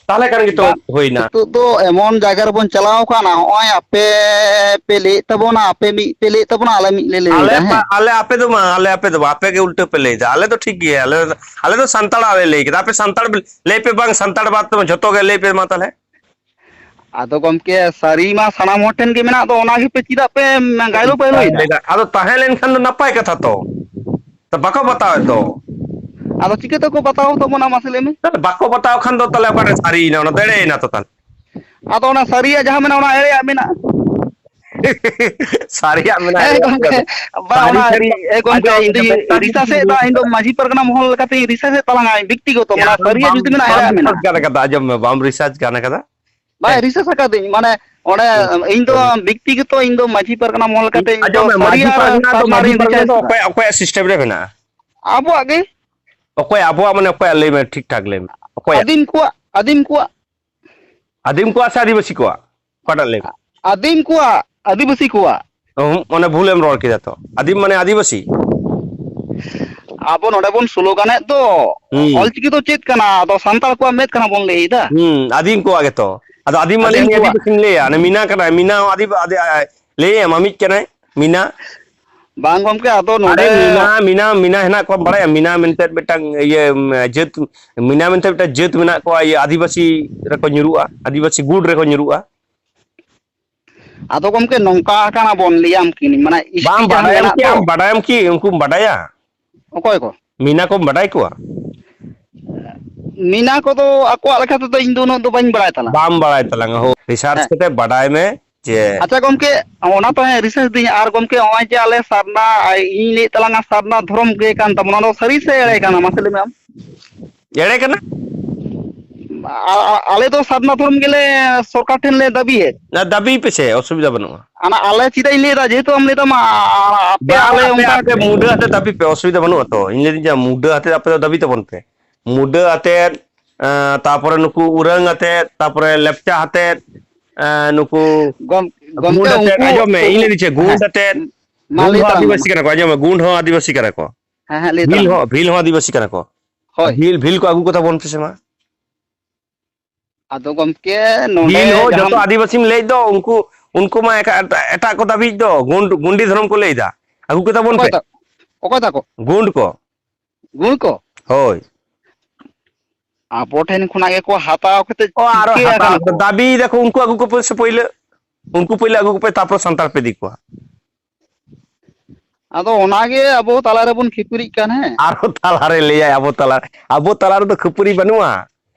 ᱛᱟᱦᱚᱞᱮ ᱠᱷᱟᱱ ᱜᱮᱛᱚ ᱵᱟ-, ᱦᱩᱭᱱᱟ᱾ ᱱᱤᱛᱚᱜ ᱫᱚ ᱮᱢᱚᱱ ᱡᱟᱭᱜᱟ ᱨᱮᱵᱚᱱ ᱪᱟᱞᱟᱣ ᱟᱠᱟᱱᱟ, ᱦᱚᱸᱜᱼᱚᱭ ᱟᱯᱮ ᱯᱮ ᱞᱟᱹᱭᱮᱫ ᱛᱟᱵᱚᱱᱟ, ᱟᱯᱮ ᱢᱤᱫ ᱯᱮ ᱞᱟᱹᱭᱮᱫ ᱛᱟᱵᱚᱱᱟ, ᱟᱞᱮ ᱢᱤᱫ ᱞᱮ ᱟᱞᱮ ᱞᱟᱹᱭᱮᱫᱟ, ᱯᱟ-, ᱦᱮᱸ᱾ ᱟᱞᱮ ᱟᱯᱮ ᱫᱚ ᱵᱟᱝ, ᱟᱞᱮ ᱟᱯᱮ ᱫᱚ ᱵᱟᱝ, ᱟᱯᱮ ᱜᱮ ᱩᱞᱴᱟᱹ ᱯᱮ ᱞᱟᱹᱭᱮᱫᱟ᱾ ᱟᱞᱮ ᱫᱚ ᱴᱷᱤᱠ ᱜᱮᱭᱟ, ᱟᱞᱮ, ᱟᱞᱮ ᱫᱚ ᱥᱟᱱᱛᱟᱲᱟᱜ ᱞᱮ ᱞᱟᱹᱭ ᱠᱮᱫᱟ, ᱟᱯᱮ ᱥᱟᱱᱛᱟᱲ ᱯᱮ ᱞᱟᱹᱭ ᱯᱮ ᱵᱟᱝ, ᱥᱟᱱᱛᱟᱲ ᱵᱟᱫ ᱛᱮ ᱡᱷᱚᱛᱚ ᱜᱮ ᱞᱟᱹᱭ ᱯᱮ ᱢᱟ ᱛᱟᱦᱚᱞᱮ᱾ ᱟᱫᱚ ᱜᱚᱢᱠᱮ, ᱥᱟᱹᱨᱤ ᱢᱟ ᱥᱟᱱᱟᱢ ᱦᱚᱲ ᱴᱷᱮᱱ ᱜᱮ ᱢᱮᱱᱟᱜ ᱫᱚ, ᱚᱱᱟ ᱜᱮᱯᱮ ᱪᱮᱫᱟᱜ ᱯᱮ ᱜᱟᱭᱞᱳ ᱯᱟᱭᱞᱳᱭᱮᱫᱟ? ᱟᱫᱚ ᱛᱟᱦᱮᱸ ᱞᱮᱱᱠᱷᱟᱱ ᱫᱚ ᱱᱟᱯᱟᱭ ᱠᱟᱛᱷᱟ ᱛᱚ᱾ ᱛᱚ ᱵᱟᱠᱚ ᱵᱟᱛᱟᱣᱮᱫ ᱫᱚ᱾ ᱟᱫᱚ ᱪᱤᱠᱟᱹ ᱛᱮᱠᱚ ᱵᱟᱛᱟᱣ ᱛᱟᱵᱚᱱᱟ, ᱢᱟᱥᱮ ᱞᱟᱹᱭ ᱢᱮ? ᱛᱟᱦᱞᱮ ᱵᱟᱠᱚ ᱵᱟᱛᱟᱣ ᱠᱷᱟᱱ ᱫᱚ ᱛᱟᱦᱞᱮ ᱚᱠᱟᱨᱮ ᱥᱟᱹᱨᱤᱭᱮᱱᱟ? ᱚᱱᱟ ᱫᱚ ᱮᱲᱮᱭᱮᱱᱟ ᱛᱚ ᱛᱟᱦᱞᱮ᱾ ᱟᱫᱚ ᱚᱱᱟ ᱥᱟᱹᱨᱤᱭᱟᱜ ᱡᱟᱦᱟᱸ ᱢᱮᱱᱟᱜᱼᱟ, ᱚᱱᱟ ᱮᱲᱮᱭᱟᱜ ᱢᱮᱱᱟᱜᱼᱟ᱾ ᱥᱟᱹᱨᱤᱭᱟᱜ ᱢᱮᱱᱟᱜᱼᱟ, ᱦᱮᱸ ᱮᱲᱮᱭᱟᱜ ᱜᱚᱢᱠᱮ, ᱢᱮᱱᱟᱜᱼᱟ᱾ ᱵᱟᱝ, ᱥᱟᱹᱨᱤ ᱚᱱᱟ, ᱥᱟᱹᱨᱤ ᱮ ᱜᱚᱢᱠᱮ, ᱟᱸᱡᱚᱢ ᱤᱧ ᱫᱚᱧ ᱢᱮ, ᱢᱤᱫᱴᱟᱝ ᱨᱤᱥᱟᱨᱪ ᱮᱫ ᱫᱚ, ᱤᱧ ᱫᱚ ᱢᱟᱹᱡᱷᱤ ᱯᱟᱨᱜᱟᱱᱟ ᱢᱚᱦᱚᱞ ᱞᱮᱠᱟᱛᱮᱧ ᱨᱤᱥᱟᱨᱪ ᱮᱫ ᱛᱟᱞᱟᱝᱟ, ᱵᱮᱠᱛᱤᱜᱚᱛᱚ, ᱢᱟᱱᱮ ᱟᱢ ᱥᱟᱹᱨᱤᱭᱟᱜ ᱵᱟᱢ, ᱡᱩᱫᱤ ᱢᱮᱱᱟᱜᱼᱟ, ᱵᱟᱢ ᱮᱲᱮᱭᱟᱜ ᱨᱤᱥᱟᱨᱪ ᱢᱮᱱᱟᱜᱼᱟ᱾ ᱠᱟᱱ ᱠᱟᱫᱟ, ᱟᱸᱡᱚᱢ ᱢᱮ, ᱵᱟᱢ ᱨᱤᱥᱟᱨᱪ ᱠᱟᱱ ᱠᱟᱫᱟ᱾ ᱵᱟᱭ ᱦᱮᱸ᱾ ᱨᱤᱥᱟᱨᱪ ᱟᱠᱟᱫᱟᱹᱧ, ᱢᱟᱱᱮ ᱚᱸᱰᱮ ᱦᱩᱸ᱾ ᱤᱧ ᱫᱚ ᱦᱩᱸ᱾ ᱵᱮᱠᱛᱤᱜᱚᱛᱚ, ᱤᱧ ᱫᱚ ᱢᱟᱹᱡᱷᱤ ᱯᱟᱨᱜᱟᱱᱟ ᱢᱚᱦᱚᱞ ᱞᱮᱠᱟᱛᱮ ᱤᱧ ᱫᱚ ᱟᱸᱡᱚᱢ ᱢᱮ, ᱥᱟᱹᱨᱤ ᱢᱟᱹᱡᱷᱤ ᱟᱨ ᱯᱟᱨᱜᱟᱱᱟ ᱫᱚ, ᱥᱟᱨᱱᱟ ᱢᱟᱹᱡᱷᱤ ᱨᱮᱧ ᱯᱟᱨᱜᱟᱱᱟ ᱨᱤᱥᱟᱨᱪ ᱫᱚ ᱮᱫᱟ᱾ ᱚᱠᱚᱭ, ᱚᱠᱚᱭᱟᱜ system ᱨᱮ ᱢᱮᱱᱟᱜᱼᱟ? ᱟᱵᱚᱣᱟᱜ ᱜᱮ᱾ ᱚᱠᱚᱭ ᱟᱵᱚᱣᱟᱜ ᱢᱟᱱᱮ ᱚᱠᱚᱭᱟᱜ? ᱞᱟᱹᱭ ᱢᱮ, ᱴᱷᱤᱠ ᱴᱷᱟᱠ ᱞᱟᱹᱭ ᱢᱮ᱾ ᱚᱠᱚᱭᱟᱜ? ᱟᱹᱫᱤᱢ ᱠᱚᱣᱟᱜ, ᱟᱹᱫᱤᱢ ᱠᱚᱣᱟᱜ᱾ ᱟᱹᱫᱤᱢ ᱠᱚᱣᱟᱜ ᱥᱮ ᱟᱹᱫᱤᱵᱟᱹᱥᱤ ᱠᱚᱣᱟᱜ? ᱚᱠᱟᱴᱟᱜ ᱞᱟᱹᱭ ᱢᱮ? ᱟᱹᱫᱤᱢ ᱠᱚᱣᱟᱜ, ᱟᱹᱫᱤᱵᱟᱹᱥᱤ ᱠᱚᱣᱟᱜ᱾ ᱚᱦᱚᱸ, ᱚᱱᱮ ᱵᱷᱩᱞᱮᱢ ᱨᱚᱲ ᱠᱮᱫᱟ ᱛᱚ᱾ ᱟᱹᱫᱤᱢ ᱢᱟᱱᱮ ᱟᱹᱫᱤᱵᱟᱹᱥᱤ? ᱟᱵᱚ ᱱᱚᱰᱮ ᱵᱚᱱ ᱥᱞᱳᱜᱟᱱᱮᱫ ᱫᱚ, ᱦᱩᱸ᱾ ᱚᱞᱪᱤᱠᱤ ᱫᱚ ᱪᱮᱫ ᱠᱟᱱᱟ? ᱟᱫᱚ ᱥᱟᱱᱛᱟᱲ ᱠᱚᱣᱟᱜ ᱢᱮᱫ ᱠᱟᱱᱟ ᱵᱚᱱ ᱞᱟᱹᱭᱮᱫᱟ᱾ ᱦᱩᱸ, ᱟᱹᱫᱤᱢ ᱠᱚᱣᱟᱜ ᱜᱮᱛᱚ᱾ ᱟᱫᱚ ᱟᱹᱫᱤᱢ ᱢᱟᱱᱮ ᱟᱹᱫᱤᱢ ᱩᱱᱤ ᱠᱚᱣᱟᱜ᱾ ᱟᱹᱫᱤᱵᱟᱹᱥᱤᱢ ᱞᱟᱹᱭᱟ, ᱩᱱᱤ ᱢᱤᱱᱟ ᱠᱟᱱᱟᱭ, ᱢᱤᱱᱟ ᱦᱚᱸ ᱟᱹᱫᱤᱵ-, ᱟᱹᱫᱤ-, ᱟᱭ-, ᱞᱟᱹᱭ ᱟᱢ ᱟᱢᱤᱡ ᱠᱟᱱᱟᱭ, ᱢᱤᱱᱟ᱾ ᱵᱟᱝ ᱜᱚᱢᱠᱮ, ᱟᱫᱚ ᱟᱨᱮ ᱱᱚᱰᱮ ᱢᱤᱱᱟ, ᱢᱤᱱᱟ, ᱢᱤᱱᱟ ᱦᱮᱱᱟᱜ ᱠᱚᱣᱟ ᱵᱟᱲᱟᱭᱟᱢ? ᱢᱤᱱᱟ ᱢᱮᱱᱛᱮ ᱢᱤᱫᱴᱟᱝ ᱤᱭᱟᱹ, ᱡᱟᱹᱛ, ᱢᱤᱱᱟ ᱢᱮᱱᱛᱮ ᱢᱤᱫᱴᱟᱝ ᱡᱟᱹᱛ ᱢᱮᱱᱟᱜ ᱠᱚᱣᱟ, ᱤᱭᱟᱹ ᱟᱹᱫᱤᱵᱟᱹᱥᱤ ᱨᱮᱠᱚ ᱧᱩᱨᱩᱜᱼᱟ, ᱟᱹᱫᱤᱵᱟᱹᱥᱤ ᱜᱩᱴ ᱨᱮᱠᱚ ᱧᱩᱨᱩᱜᱼᱟ᱾ ᱟᱫᱚ ᱜᱚᱢᱠᱮ, ᱱᱚᱝᱠᱟ ᱟᱠᱟᱱᱟ ᱵᱚᱱ, ᱞᱟᱹᱭᱟᱢ ᱠᱤᱱ, ᱢᱟᱱᱮ ᱵᱟᱝ, ᱥᱴᱤ ᱡᱟᱦᱟᱸ ᱵᱟᱰᱟᱭᱟᱢ ᱢᱮᱱᱟᱜ ᱠᱤ ᱫᱚ᱾ ᱟᱢ? ᱵᱟᱰᱟᱭᱟᱢ ᱠᱤ? ᱩᱱᱠᱩᱢ ᱵᱟᱰᱟᱭᱟ? ᱚᱠᱚᱭ ᱠᱚ? ᱢᱤᱱᱟ ᱠᱚᱢ ᱵᱟᱰᱟᱭ ᱠᱚᱣᱟ? ᱢᱤᱱᱟ ᱠᱚᱫᱚ ᱟᱠᱚᱣᱟᱜ ᱞᱮᱠᱟ ᱛᱮᱫᱚ ᱤᱧ ᱫᱚ ᱩᱱᱟᱹᱜ ᱫᱚ ᱵᱟᱹᱧ ᱵᱟᱲᱟᱭ ᱛᱟᱞᱟᱝᱟ᱾ ᱵᱟᱢ ᱵᱟᱲᱟᱭ ᱛᱟᱞᱟᱝᱟ, ᱦᱳ, ᱨᱤᱥᱟᱨᱪ ᱦᱮᱸ᱾ ᱠᱟᱛᱮ ᱵᱟᱰᱟᱭ ᱢᱮ ᱡᱮ ᱟᱪᱪᱷᱟ ᱜᱚᱢᱠᱮ, ᱚᱱᱟ ᱛᱚ ᱦᱮᱸ, ᱨᱤᱥᱟᱨᱪ ᱫᱤᱧ᱾ ᱟᱨ ᱜᱚᱢᱠᱮ, ᱱᱚᱜᱼᱚᱭ ᱡᱮ ᱟᱞᱮ ᱥᱟᱨᱱᱟ, ᱤᱧ ᱞᱟᱹᱭᱮᱫ ᱛᱟᱞᱟᱝᱟ ᱥᱟᱨᱱᱟ ᱫᱷᱚᱨᱚᱢ ᱜᱮ ᱠᱟᱱ ᱛᱟᱵᱚᱱᱟ, ᱚᱱᱟ ᱫᱚ ᱥᱟᱹᱨᱤ ᱥᱮ ᱮᱲᱮ ᱠᱟᱱᱟ? ᱢᱟᱥᱮ ᱞᱟᱹᱭ ᱢᱮ ᱟᱢ᱾ ᱮᱲᱮ ᱠᱟᱱᱟ? ᱟ-, ᱟ-, ᱟᱞᱮ ᱫᱚ ᱥᱟᱨᱱᱟ ᱫᱷᱚᱨᱚᱢ ᱜᱮᱞᱮ ᱥᱚᱨᱠᱟᱨ ᱴᱷᱮᱱ ᱞᱮ ᱫᱟᱹᱵᱤᱭᱮᱫ᱾ ᱫᱟ-, ᱫᱟᱹᱵᱤ ᱯᱮᱥᱮ, ᱚᱥᱩᱵᱤᱫᱷᱟ ᱵᱟᱹᱱᱩᱜᱼᱟ᱾ ᱚᱱᱟ ᱟᱞᱮ ᱪᱮᱫᱟᱜ ᱤᱧ ᱞᱟᱹᱭᱫᱟ, ᱡᱮᱦᱮᱛᱩ ᱟᱢ ᱞᱟᱹᱭᱫᱟᱢ, ᱟ-, ᱟ-, ᱟᱯᱮ ᱵᱟᱝ, ᱟᱞᱮ ᱟᱯᱮ, ᱚᱱᱠᱟ ᱟᱯᱮ ᱢᱩᱰᱟᱹ ᱟᱛᱮ ᱫᱟᱹᱵᱤ ᱯᱮ, ᱚᱥᱩᱵᱤᱫᱷᱟ ᱵᱟᱹᱱᱩᱜᱼᱟ ᱛᱚ᱾ ᱤᱧ ᱞᱟᱹᱭᱫᱟᱹᱧ ᱡᱮ ᱢᱩᱰᱟᱹ ᱟᱛᱮ ᱟᱯᱮ ᱫᱚ ᱫᱟᱹᱵᱤ ᱛᱟᱵᱚᱱ ᱯᱮ᱾ ᱢᱩᱰᱟᱹ ᱟᱛᱮᱫ, ᱮᱸ, ᱛᱟᱯᱚᱨᱮ ᱱᱩᱠᱩ ᱩᱨᱟᱹᱝ ᱟᱛᱮᱫ, ᱛᱟᱯᱚᱨᱮ ᱞᱮᱯᱪᱟ ᱟᱛᱮᱫ, ᱮᱸ, ᱱᱩᱠᱩ ᱜᱚᱢ-, ᱜᱚᱢᱠᱮ, ᱜᱩᱸᱰ ᱟᱛᱮᱫ, ᱩᱱᱠᱩ, ᱟᱸᱡᱚᱢ ᱢᱮ, ᱤᱧ ᱩᱱᱠᱩ, ᱞᱟᱹᱭᱫᱟᱹᱧ ᱪᱮᱫ, ᱦᱮᱸ, ᱜᱩᱸᱰ ᱟᱛᱮᱫ, ᱢᱟ ᱜᱩᱸᱰ ᱞᱟᱹᱭ ᱦᱚᱸ ᱛᱟᱞᱟᱝ ᱢᱮ ᱢᱟ᱾ ᱟᱹᱫᱤᱵᱟᱹᱥᱤ ᱠᱟᱱᱟ ᱠᱚ, ᱟᱸᱡᱚᱢ ᱢᱮ, ᱜᱩᱸᱰ ᱦᱚᱸ ᱟᱹᱫᱤᱵᱟᱹᱥᱤ ᱠᱟᱱᱟ ᱠᱚ᱾ ᱦᱮᱸ, ᱦᱮᱸ, ᱞᱟᱹᱭ ᱵᱷᱤᱞ ᱛᱟᱞᱟᱝ ᱢᱮ ᱦᱚᱸ, ᱢᱟ᱾ ᱵᱷᱤᱞ ᱦᱚᱸ ᱟᱹᱫᱤᱵᱟᱹᱥᱤ ᱠᱟᱱᱟ ᱠᱚ᱾ ᱦᱳᱭ᱾ ᱵᱷᱤᱞ, ᱵᱷᱤᱞ ᱠᱚ ᱟᱹᱜᱩ ᱠᱚᱛᱟ ᱵᱚᱱ ᱯᱮᱥᱮ ᱢᱟ᱾ ᱟᱫᱚ ᱜᱚᱢᱠᱮ, ᱱᱚᱰᱮ ᱵᱷᱤᱞ ᱦᱚᱸ ᱡᱟᱦᱟᱸ ᱡᱚᱛᱚ ᱟᱹᱫᱤᱵᱟᱹᱥᱤᱢ ᱞᱟᱹᱭᱮᱫ ᱫᱚ, ᱩᱱᱠᱩ, ᱩᱱᱠᱩ ᱢᱟ ᱮᱴᱟᱜ, ᱮᱴᱟᱜ, ᱮᱴᱟᱜ ᱠᱚ ᱫᱟᱹᱵᱤᱭᱮᱫ ᱫᱚ, ᱜᱩᱱᱰ-, ᱜᱩᱱᱰᱤ ᱫᱷᱚᱨᱚᱢ ᱠᱚ ᱞᱟᱹᱭᱮᱫᱟ᱾ ᱟᱹᱜᱩ ᱠᱚᱛᱟ ᱵᱚᱱ ᱚᱠᱚᱭ ᱯᱮ᱾ ᱛᱟ-, ᱚᱠᱚᱭ ᱛᱟᱠᱚ? ᱜᱩᱱᱰ ᱠᱚ᱾ ᱜᱩᱱᱰ ᱠᱚ? ᱦᱳᱭ᱾ ᱟᱵᱚ ᱴᱷᱮᱱ ᱠᱷᱚᱱᱟᱜ ᱜᱮᱠᱚ ᱦᱟᱛᱟᱣ ᱠᱟᱛᱮ ᱚ, ᱟᱨᱚ ᱪᱤᱠᱟᱹᱭᱟ ᱦᱟᱛᱟᱣ ᱠᱟᱱᱟ ᱠᱚ? ᱫᱟᱹᱵᱤᱭ ᱫᱟᱠᱚ, ᱩᱱᱠᱩ ᱟᱹᱜᱩ ᱠᱚᱯᱮ ᱥᱮ ᱯᱳᱭᱞᱳ, ᱩᱱᱠᱩ ᱯᱳᱭᱞᱳ ᱟᱹᱜᱩ ᱠᱚᱯᱮ, ᱛᱟᱨᱯᱚᱨ ᱥᱟᱱᱛᱟᱲ ᱯᱮ ᱤᱫᱤ ᱠᱚᱣᱟ᱾ ᱟᱫᱚ ᱚᱱᱟᱜᱮ ᱟᱵᱚ ᱛᱟᱞᱟ ᱨᱮᱵᱚᱱ ᱠᱷᱤᱯᱟᱹᱨᱤᱜ ᱠᱟᱱ, ᱦᱮᱸ᱾ ᱟᱨᱦᱚᱸ ᱛᱟᱞᱟᱨᱮ ᱞᱟᱹᱭᱟᱭ, ᱟᱵᱚ ᱛᱟᱞᱟ, ᱟᱵᱚ ᱛᱟᱞᱟ ᱨᱮᱫᱚ ᱠᱷᱟᱹᱯᱟᱹᱨᱤ ᱵᱟᱹᱱᱩᱜᱼᱟ᱾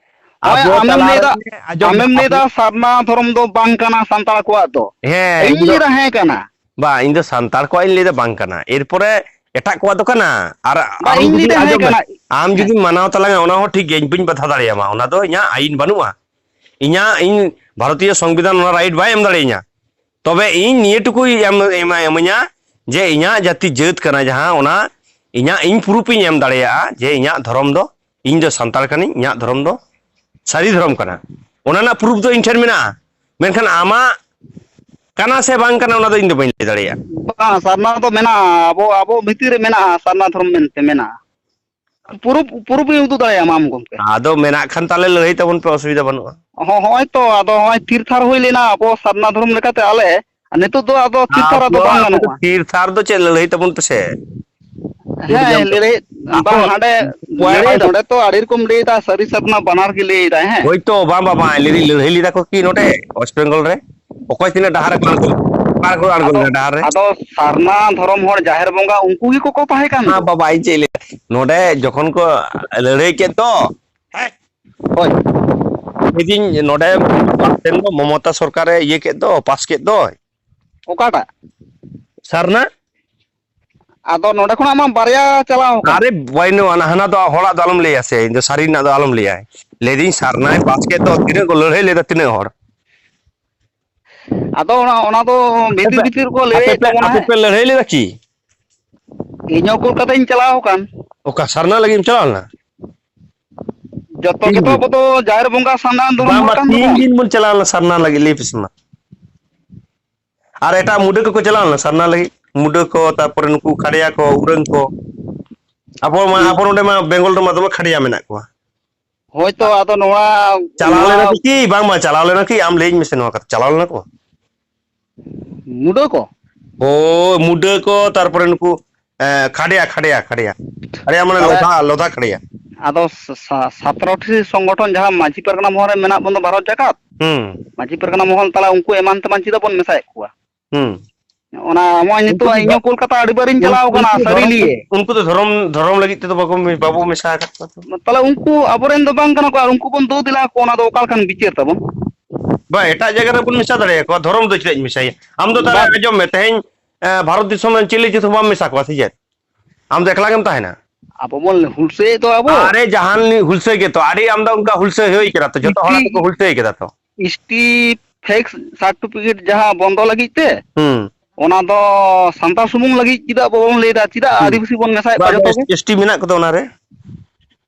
ᱦᱳᱭ, ᱟᱵᱚ ᱟᱢᱮᱢ ᱛᱟᱞᱟ ᱞᱟᱹᱭᱫᱟ, ᱨᱮ, ᱟᱸᱡᱚᱢ ᱢᱮ, ᱟᱢᱮᱢ ᱟᱵᱚ ᱞᱟᱹᱭᱫᱟ ᱥᱟᱨᱱᱟ ᱫᱷᱚᱨᱚᱢ ᱫᱚ ᱵᱟᱝ ᱠᱟᱱᱟ ᱥᱟᱱᱛᱟᱲ ᱠᱚᱣᱟᱜ ᱫᱚ᱾ ᱦᱮᱸ, ᱤᱧ ᱤᱧ ᱫᱚ ᱞᱟᱹᱭᱫᱟ ᱦᱮᱸ ᱠᱟᱱᱟ᱾ ᱵᱟ, ᱤᱧ ᱫᱚ ᱥᱟᱱᱛᱟᱲ ᱠᱚᱣᱟᱜ ᱤᱧ ᱞᱟᱹᱭᱫᱟ ᱵᱟᱝ ᱠᱟᱱᱟ, ᱮᱨᱯᱚᱨᱮ ᱮᱴᱟᱜ ᱠᱚᱣᱟᱜ ᱫᱚ ᱠᱟᱱᱟ᱾ ᱟᱨ ᱵᱟ, ᱟᱢ ᱤᱧ ᱡᱩᱫᱤ, ᱞᱟᱹᱭᱫᱟ ᱦᱮᱸ ᱟᱸᱡᱚᱢ ᱢᱮ, ᱠᱟᱱᱟ᱾ ᱟᱢ ᱦᱮᱸ᱾ ᱡᱩᱫᱤᱢ ᱢᱟᱱᱟᱣ ᱛᱟᱞᱟᱝᱟ, ᱚᱱᱟ ᱦᱚᱸ ᱴᱷᱤᱠ ᱜᱮᱭᱟ, ᱤᱧ ᱵᱟᱹᱧ ᱵᱟᱫᱷᱟ ᱫᱟᱲᱮᱭᱟᱢᱟ, ᱚᱱᱟ ᱫᱚ ᱤᱧᱟᱹᱜ ᱟᱹᱭᱤᱱ ᱵᱟᱹᱱᱩᱜᱼᱟ᱾ ᱤᱧᱟᱹᱜ, ᱤᱧ ᱵᱷᱟᱨᱚᱛᱤᱭᱚ ᱥᱚᱝᱵᱤᱫᱷᱟᱱ ᱚᱱᱟ ᱨᱟᱭᱤᱴ ᱵᱟᱭ ᱮᱢ ᱫᱟᱲᱮᱭᱟᱹᱧᱟ᱾ ᱛᱚᱵᱮ ᱤᱧ ᱱᱤᱭᱟᱹ ᱴᱩᱠᱩᱭ ᱮᱢ, ᱮᱢᱟ, ᱮᱢᱟᱹᱧᱟ ᱡᱮ ᱤᱧᱟᱹᱜ ᱡᱟᱹᱛᱤ ᱡᱟᱹᱛ ᱠᱟᱱᱟ ᱡᱟᱦᱟᱸ, ᱚᱱᱟ ᱤᱧᱟᱹᱜ ᱤᱧ ᱯᱨᱩᱯᱷ ᱤᱧ ᱮᱢ ᱫᱟᱲᱮᱭᱟᱜᱼᱟ ᱡᱮ ᱤᱧᱟᱹᱜ ᱫᱷᱚᱨᱚᱢ ᱫᱚ, ᱤᱧ ᱫᱚ ᱥᱟᱱᱛᱟᱲ ᱠᱟᱹᱱᱟᱹᱧ, ᱤᱧᱟᱹᱜ ᱫᱷᱚᱨᱚᱢ ᱫᱚ ᱥᱟᱹᱨᱤ ᱫᱷᱚᱨᱚᱢ ᱠᱟᱱᱟ᱾ ᱚᱱᱟ ᱨᱮᱱᱟᱜ ᱯᱨᱩᱯᱷ ᱫᱚ ᱤᱧ ᱴᱷᱮᱱ ᱢᱮᱱᱟᱜᱼᱟ᱾ ᱢᱮᱱᱠᱷᱟᱱ ᱟᱢᱟᱜ ᱠᱟᱱᱟ ᱥᱮ ᱵᱟᱝ ᱠᱟᱱᱟ, ᱚᱱᱟ ᱫᱚ ᱤᱧ ᱫᱚ ᱵᱟᱹᱧ ᱞᱟᱹᱭ ᱫᱟᱲᱮᱭᱟᱜᱼᱟ᱾ ᱵᱟᱝ, ᱥᱟᱨᱱᱟ ᱫᱚ ᱢᱮᱱᱟᱜᱼᱟ, ᱟᱵᱚ, ᱟᱵᱚ ᱵᱷᱤᱛᱤᱨ ᱨᱮ ᱢᱮᱱᱟᱜᱼᱟ, ᱥᱟᱨᱱᱟ ᱫᱷᱚᱨᱚᱢ ᱢᱮᱱᱛᱮ ᱢᱮᱱᱟᱜᱼᱟ᱾ ᱯᱩᱨᱩᱵ, ᱯᱩᱨᱩᱵ ᱤᱧ ᱩᱫᱩᱜ ᱫᱟᱲᱮᱭᱟᱢᱟ ᱟᱢ ᱜᱚᱢᱠᱮ᱾ ᱟᱫᱚ ᱢᱮᱱᱟᱜ ᱠᱷᱟᱱ ᱛᱟᱦᱚᱞᱮ ᱞᱟᱹᱲᱦᱟᱹᱭ ᱛᱟᱵᱚᱱ ᱯᱮ, ᱚᱥᱩᱵᱤᱫᱷᱟ ᱵᱟᱹᱱᱩᱜᱼᱟ᱾ ᱦᱚᱸ, ᱦᱚᱸᱜᱼᱚᱭ ᱛᱚ, ᱟᱫᱚ ᱦᱚᱸᱜᱼᱚᱭ ᱛᱷᱤᱨ ᱛᱷᱟᱨ ᱦᱩᱭ ᱞᱮᱱᱟ ᱟᱵᱚ ᱥᱟᱨᱱᱟ ᱫᱷᱚᱨᱚᱢ ᱞᱮᱠᱟᱛᱮ ᱟᱞᱮ, ᱟᱨ ᱱᱤᱛᱚᱜ ᱫᱚ ᱟᱫᱚ ᱛᱷᱤᱨ ᱛᱷᱟᱨ ᱟᱫᱚ ᱟᱫᱚ ᱵᱟᱝ ᱟᱯᱮ ᱫᱚ ᱜᱟᱱᱚᱜᱼᱟ᱾ ᱛᱷᱤᱨ ᱛᱷᱟᱨ ᱫᱚ ᱪᱮᱫ ᱞᱟᱹᱲᱦᱟᱹᱭ ᱛᱟᱵᱚᱱ ᱯᱮᱥᱮ᱾ ᱵᱩᱡᱽ ᱦᱮᱸ, ᱫᱟᱢ ᱛᱚ? ᱞᱟᱹᱲᱦᱟᱹᱭ, ᱟᱠᱚ ᱵᱟᱝ, ᱦᱟᱸᱰᱮ, ᱵᱟᱝ, ᱞᱟᱹᱲᱦᱟᱹᱭ ᱫᱚ ᱱᱚᱰᱮ ᱛᱚ ᱟᱹᱰᱤ ᱨᱚᱠᱚᱢ ᱞᱟᱹᱭ ᱫᱟ, ᱥᱟᱹᱨᱤ ᱥᱟᱨᱱᱟ ᱵᱟᱱᱟᱨ ᱜᱮ ᱞᱟᱹᱭ ᱫᱟᱭ, ᱦᱮᱸ᱾ ᱦᱳᱭᱛᱳ, ᱵᱟᱝ, ᱵᱟᱝ, ᱵᱟᱝ, ᱞᱟᱹᱲᱦᱟᱹᱭ, ᱞᱟᱹᱲᱦᱟᱹᱭ ᱞᱮᱫᱟ ᱠᱚ ᱠᱤ ᱱᱚᱰᱮ ᱳᱭᱮᱥᱴ ᱵᱮᱝᱜᱚᱞ ᱨᱮ? ᱚᱠᱚᱭ ᱛᱤᱱᱟᱹᱜ ᱰᱟᱦᱟᱨ ᱨᱮᱠᱚ ᱟᱬᱜᱚ, ᱚᱠᱟ ᱨᱮᱠᱚ ᱟᱬᱜᱚ ᱟᱫᱚ, ᱞᱮᱱᱟ ᱰᱟᱦᱟᱨ ᱨᱮ? ᱟᱫᱚ ᱥᱟᱨᱱᱟ ᱫᱷᱚᱨᱚᱢ ᱦᱚᱲ ᱡᱟᱦᱮᱨ ᱵᱚᱸᱜᱟ ᱩᱱᱠᱩ ᱜᱮᱠᱚ ᱠᱚ ᱛᱟᱦᱮᱸ ᱠᱟᱱ ᱦᱮᱸ ᱫᱚ᱾ ᱵᱟᱵᱟ, ᱤᱧ ᱪᱮᱫ ᱤᱧ ᱞᱟᱹᱭᱟ? ᱱᱚᱰᱮ ᱡᱚᱠᱷᱚᱱ ᱠᱚ ᱞᱟᱹᱲᱦᱟᱹᱭ ᱠᱮᱫ ᱫᱚ, ᱦᱮᱸ? ᱦᱳᱭ᱾ ᱞᱟᱹᱭᱫᱟᱹᱧ ᱱᱚᱰᱮ ᱵᱟᱨ ᱴᱷᱮᱱ ᱫᱚ ᱢᱚᱢᱚᱛᱟ ᱥᱚᱨᱠᱟᱨᱮ ᱤᱭᱟᱹ ᱠᱮᱫ ᱫᱚ, ᱯᱟᱥ ᱠᱮᱫ ᱫᱚᱭ᱾ ᱚᱠᱟᱴᱟᱜ? ᱥᱟᱨᱱᱟ᱾ ᱟᱫᱚ ᱱᱚᱰᱮ ᱠᱷᱚᱱᱟᱜ ᱢᱟ ᱵᱟᱨᱭᱟ ᱪᱟᱞᱟᱣ ᱟᱠᱟᱱ᱾ ᱟᱨᱮ ᱵᱟᱭᱱᱚ, ᱦᱟᱱᱟ ᱫᱚ ᱦᱚᱲᱟᱜ ᱫᱚ ᱟᱞᱚᱢ ᱞᱟᱹᱭᱟ ᱥᱮ, ᱤᱧ ᱫᱚ ᱥᱟᱹᱨᱤ ᱨᱮᱱᱟᱜ ᱫᱚ ᱟᱞᱚᱢ ᱞᱟᱹᱭᱟ᱾ ᱞᱟᱹᱭᱫᱟᱹᱧ ᱥᱟᱨᱱᱟᱭ ᱯᱟᱥ ᱠᱮᱫ ᱫᱚ, ᱛᱤᱱᱟᱹᱜ ᱠᱚ ᱞᱟᱹᱲᱦᱟᱹᱭ ᱞᱮᱫᱟ, ᱛᱤᱱᱟᱹᱜ ᱦᱚᱲ? ᱟᱫᱚ ᱚᱱᱟ, ᱚᱱᱟ ᱫᱚ ᱟᱯᱮ ᱵᱷᱤᱛᱤᱨ ᱯᱮ, ᱵᱷᱤᱛᱤᱨ ᱠᱚ ᱟᱯᱮ ᱞᱟᱹᱭᱮᱫ ᱯᱮ, ᱛᱟᱵᱚᱱᱟ ᱟᱯᱮ ᱦᱮᱸ᱾ ᱯᱮ ᱞᱟᱹᱲᱦᱟᱹᱭ ᱞᱮᱫᱟ ᱠᱤ? ᱤᱧ ᱦᱚᱸ ᱠᱳᱞᱠᱟᱛᱟᱧ ᱪᱟᱞᱟᱣ ᱟᱠᱟᱱ᱾ ᱚᱠᱟ ᱥᱟᱨᱱᱟ ᱞᱟᱹᱜᱤᱫ ᱮᱢ ᱪᱟᱞᱟᱣ ᱞᱮᱱᱟ? ᱡᱚᱛᱚ ᱛᱤᱱ ᱜᱮᱛᱚ ᱫᱤᱱ? ᱟᱵᱚ ᱫᱚ ᱡᱟᱦᱮᱨ ᱵᱚᱸᱜᱟ ᱥᱟᱨᱱᱟ ᱫᱷᱚᱨᱚᱢ ᱵᱟᱝ, ᱦᱚᱲ ᱵᱟᱝ, ᱠᱟᱱ ᱛᱤᱱ ᱫᱚᱵᱚᱱ᱾ ᱫᱤᱱ ᱵᱚᱱ ᱪᱟᱞᱟᱣ ᱞᱮᱱᱟ ᱥᱟᱨᱱᱟ ᱞᱟᱹᱜᱤᱫ, ᱞᱟᱹᱭ ᱯᱮᱥᱮ ᱢᱟ᱾ ᱟᱨ ᱮᱴᱟᱜ ᱢᱩᱰᱟᱹ ᱠᱚᱠᱚ ᱪᱟᱞᱟᱣ ᱞᱮᱱᱟ ᱥᱟᱨᱱᱟ ᱞᱟᱹᱜᱤᱫ? ᱢᱩᱰᱟᱹ ᱠᱚ, ᱛᱟᱨᱯᱚᱨᱮ ᱱᱩᱠᱩ ᱠᱷᱟᱲᱭᱟ ᱠᱚ, ᱩᱨᱟᱹᱝ ᱠᱚ᱾ ᱟᱵᱚ ᱢᱟ, ᱟᱵᱚ ᱱᱚᱰᱮ ᱢᱟ ᱵᱮᱝᱜᱚᱞ ᱨᱮᱢᱟ ᱫᱚᱢᱮ ᱠᱷᱟᱲᱭᱟ ᱢᱮᱱᱟᱜ ᱠᱚᱣᱟ᱾ ᱦᱳᱭᱛᱳ, ᱟᱫᱚ ᱱᱚᱣᱟ, ᱪᱟᱞᱟᱣ ᱱᱚᱣᱟ ᱞᱮᱱᱟ ᱠᱚ ᱠᱤ? ᱵᱟᱝᱢᱟ ᱪᱟᱞᱟᱣ ᱞᱮᱱᱟ ᱠᱤ? ᱟᱢ ᱞᱟᱹᱭᱟᱹᱧ ᱢᱮᱥᱮ ᱱᱚᱣᱟ ᱠᱟᱛᱷᱟ, ᱪᱟᱞᱟᱣ ᱞᱮᱱᱟ ᱠᱚ? ᱢᱩᱰᱟᱹ ᱠᱚ? ᱦᱳᱭ, ᱢᱩᱰᱟᱹ ᱠᱚ, ᱛᱟᱨᱯᱚᱨᱮ ᱱᱩᱠᱩ, ᱮ, ᱠᱷᱟᱰᱭᱟ, ᱠᱷᱟᱰᱭᱟ, ᱠᱷᱟᱰᱭᱟ᱾ ᱠᱷᱟᱰᱭᱟ ᱢᱟᱱᱮ ᱛᱟᱦᱞᱮ ᱞᱚᱫᱷᱟ, ᱞᱚᱫᱷᱟ ᱠᱷᱟᱰᱭᱟ᱾ ᱟᱫᱚ ᱥᱟ-, ᱥᱟ-, ᱥᱟᱛᱨᱚ ᱴᱤ ᱥᱚᱝᱜᱚᱴᱷᱚᱱ ᱡᱟᱦᱟᱸ ᱢᱟᱹᱡᱷᱤ ᱯᱟᱨᱜᱟᱱᱟ ᱢᱚᱦᱚᱞ ᱨᱮ ᱢᱮᱱᱟᱜ ᱵᱚᱱ ᱫᱚ ᱵᱟᱨᱚ ᱡᱟᱠᱟᱛ, ᱦᱩᱸ᱾ ᱢᱟᱹᱡᱷᱤ ᱯᱟᱨᱜᱟᱱᱟ ᱢᱚᱦᱚᱞ ᱛᱟᱞᱟ ᱩᱱᱠᱩ ᱮᱢᱟᱱ ᱛᱮᱢᱟᱱ ᱪᱮᱫᱟᱜ ᱵᱚᱱ ᱢᱮᱥᱟᱭᱮᱫ ᱠᱚᱣᱟ? ᱦᱩᱸ᱾ ᱚᱱᱟ ᱱᱚᱜᱼᱚᱭ ᱱᱤᱛᱚᱜ ᱩᱱᱠᱩ ᱤᱧ ᱫᱚ ᱦᱚᱸ ᱠᱳᱞᱠᱟᱛᱟ ᱟᱹᱰᱤ ᱵᱟᱨᱤᱧ ᱪᱟᱞᱟᱣ ᱩᱱᱠᱩ ᱠᱟᱱᱟ, ᱫᱚ ᱥᱟᱹᱨᱤ ᱫᱷᱚᱨᱚᱢ, ᱞᱤᱭᱮ᱾ ᱩᱱᱠᱩ ᱫᱚ ᱫᱷᱚᱨᱚᱢ, ᱫᱷᱚᱨᱚᱢ ᱞᱟᱹᱜᱤᱫ ᱛᱮᱫᱚ ᱵᱟᱠᱚ, ᱵᱟᱵᱚ ᱢᱮᱥᱟ ᱟᱠᱟᱫ ᱠᱚᱣᱟ ᱛᱚ᱾ ᱛᱟᱦᱞᱮ ᱩᱱᱠᱩ ᱟᱵᱚᱨᱮᱱ ᱫᱚ ᱵᱟᱝ ᱠᱟᱱᱟ ᱠᱚ, ᱟᱨ ᱩᱱᱠᱩ ᱵᱚᱱ ᱫᱳ ᱫᱮᱞᱟ ᱟᱠᱚ, ᱚᱱᱟ ᱫᱚ ᱚᱠᱟ ᱞᱮᱠᱟᱱ ᱵᱤᱪᱟᱹᱨ ᱛᱟᱵᱚᱱ? ᱵᱟ, ᱮᱴᱟᱜ ᱡᱟᱭᱜᱟ ᱨᱮᱵᱚᱱ ᱢᱮᱥᱟ ᱫᱟᱲᱮᱭᱟᱠᱚᱣᱟ, ᱫᱷᱚᱨᱚᱢ ᱫᱚ ᱪᱮᱫᱟᱜ ᱤᱧ ᱢᱮᱥᱟᱭᱟ? ᱟᱢ ᱫᱚ ᱛᱟᱦᱞᱮ ᱵᱟᱝ᱾ ᱟᱸᱡᱚᱢ ᱢᱮ, ᱛᱮᱦᱮᱧ, ᱮ, ᱵᱷᱟᱨᱚᱛ ᱫᱤᱥᱚᱢ ᱨᱮᱱ ᱪᱤᱞᱤ ᱡᱟᱹᱛ ᱦᱚᱸ ᱵᱟᱢ ᱢᱮᱥᱟ ᱠᱚᱣᱟ ᱥᱮ ᱪᱮᱫ? ᱟᱢ ᱫᱚ ᱮᱠᱞᱟ ᱜᱮᱢ ᱛᱟᱦᱮᱱᱟ? ᱟᱵᱚ ᱵᱚᱱ ᱦᱩᱞᱥᱟᱹᱭᱮᱫ ᱫᱚ ᱟᱵᱚ᱾ ᱟᱨᱮ, ᱡᱟᱦᱟᱱ ᱦᱩᱞᱥᱟᱹᱭ ᱜᱮᱛᱚ, ᱟᱹᱰᱤ ᱟᱢᱫᱟ ᱚᱱᱠᱟ ᱦᱩᱞᱥᱟᱹᱭ ᱦᱩᱭ ᱠᱟᱱᱟ ᱛᱚ, ᱡᱚᱛᱚ ᱦᱚᱲ ᱢᱤᱫᱴᱤᱡ ᱛᱮᱠᱚ ᱦᱩᱞᱥᱟᱹᱭ ᱠᱟᱫᱟ ᱛᱚ᱾ ᱮᱥ ᱴᱤ ᱯᱷᱮᱠᱥ ᱥᱟᱨᱴᱤᱯᱷᱤᱠᱮᱴ ᱡᱟᱦᱟᱸ ᱵᱚᱱᱫᱚ ᱞᱟᱹᱜᱤᱫ ᱛᱮ, ᱦᱩᱸ᱾ ᱚᱱᱟ ᱫᱚ ᱥᱟᱱᱛᱟᱲ ᱥᱩᱢᱩᱝ ᱞᱟᱹᱜᱤᱫ ᱪᱮᱫᱟᱜ ᱵᱟᱵᱚᱱ ᱞᱟᱹᱭ ᱮᱫᱟ? ᱪᱮᱫᱟᱜ ᱦᱩᱸ᱾ ᱟᱹᱫᱤᱵᱟᱹᱥᱤ ᱵᱚᱱ ᱢᱮᱥᱟᱭᱮᱫ ᱠᱚᱣᱟ ᱵᱟᱝ, ᱡᱚᱛᱚ ᱜᱮ? ᱮᱥ ᱴᱤ ᱢᱮᱱᱟᱜ ᱠᱚᱫᱚ ᱚᱱᱟᱨᱮ᱾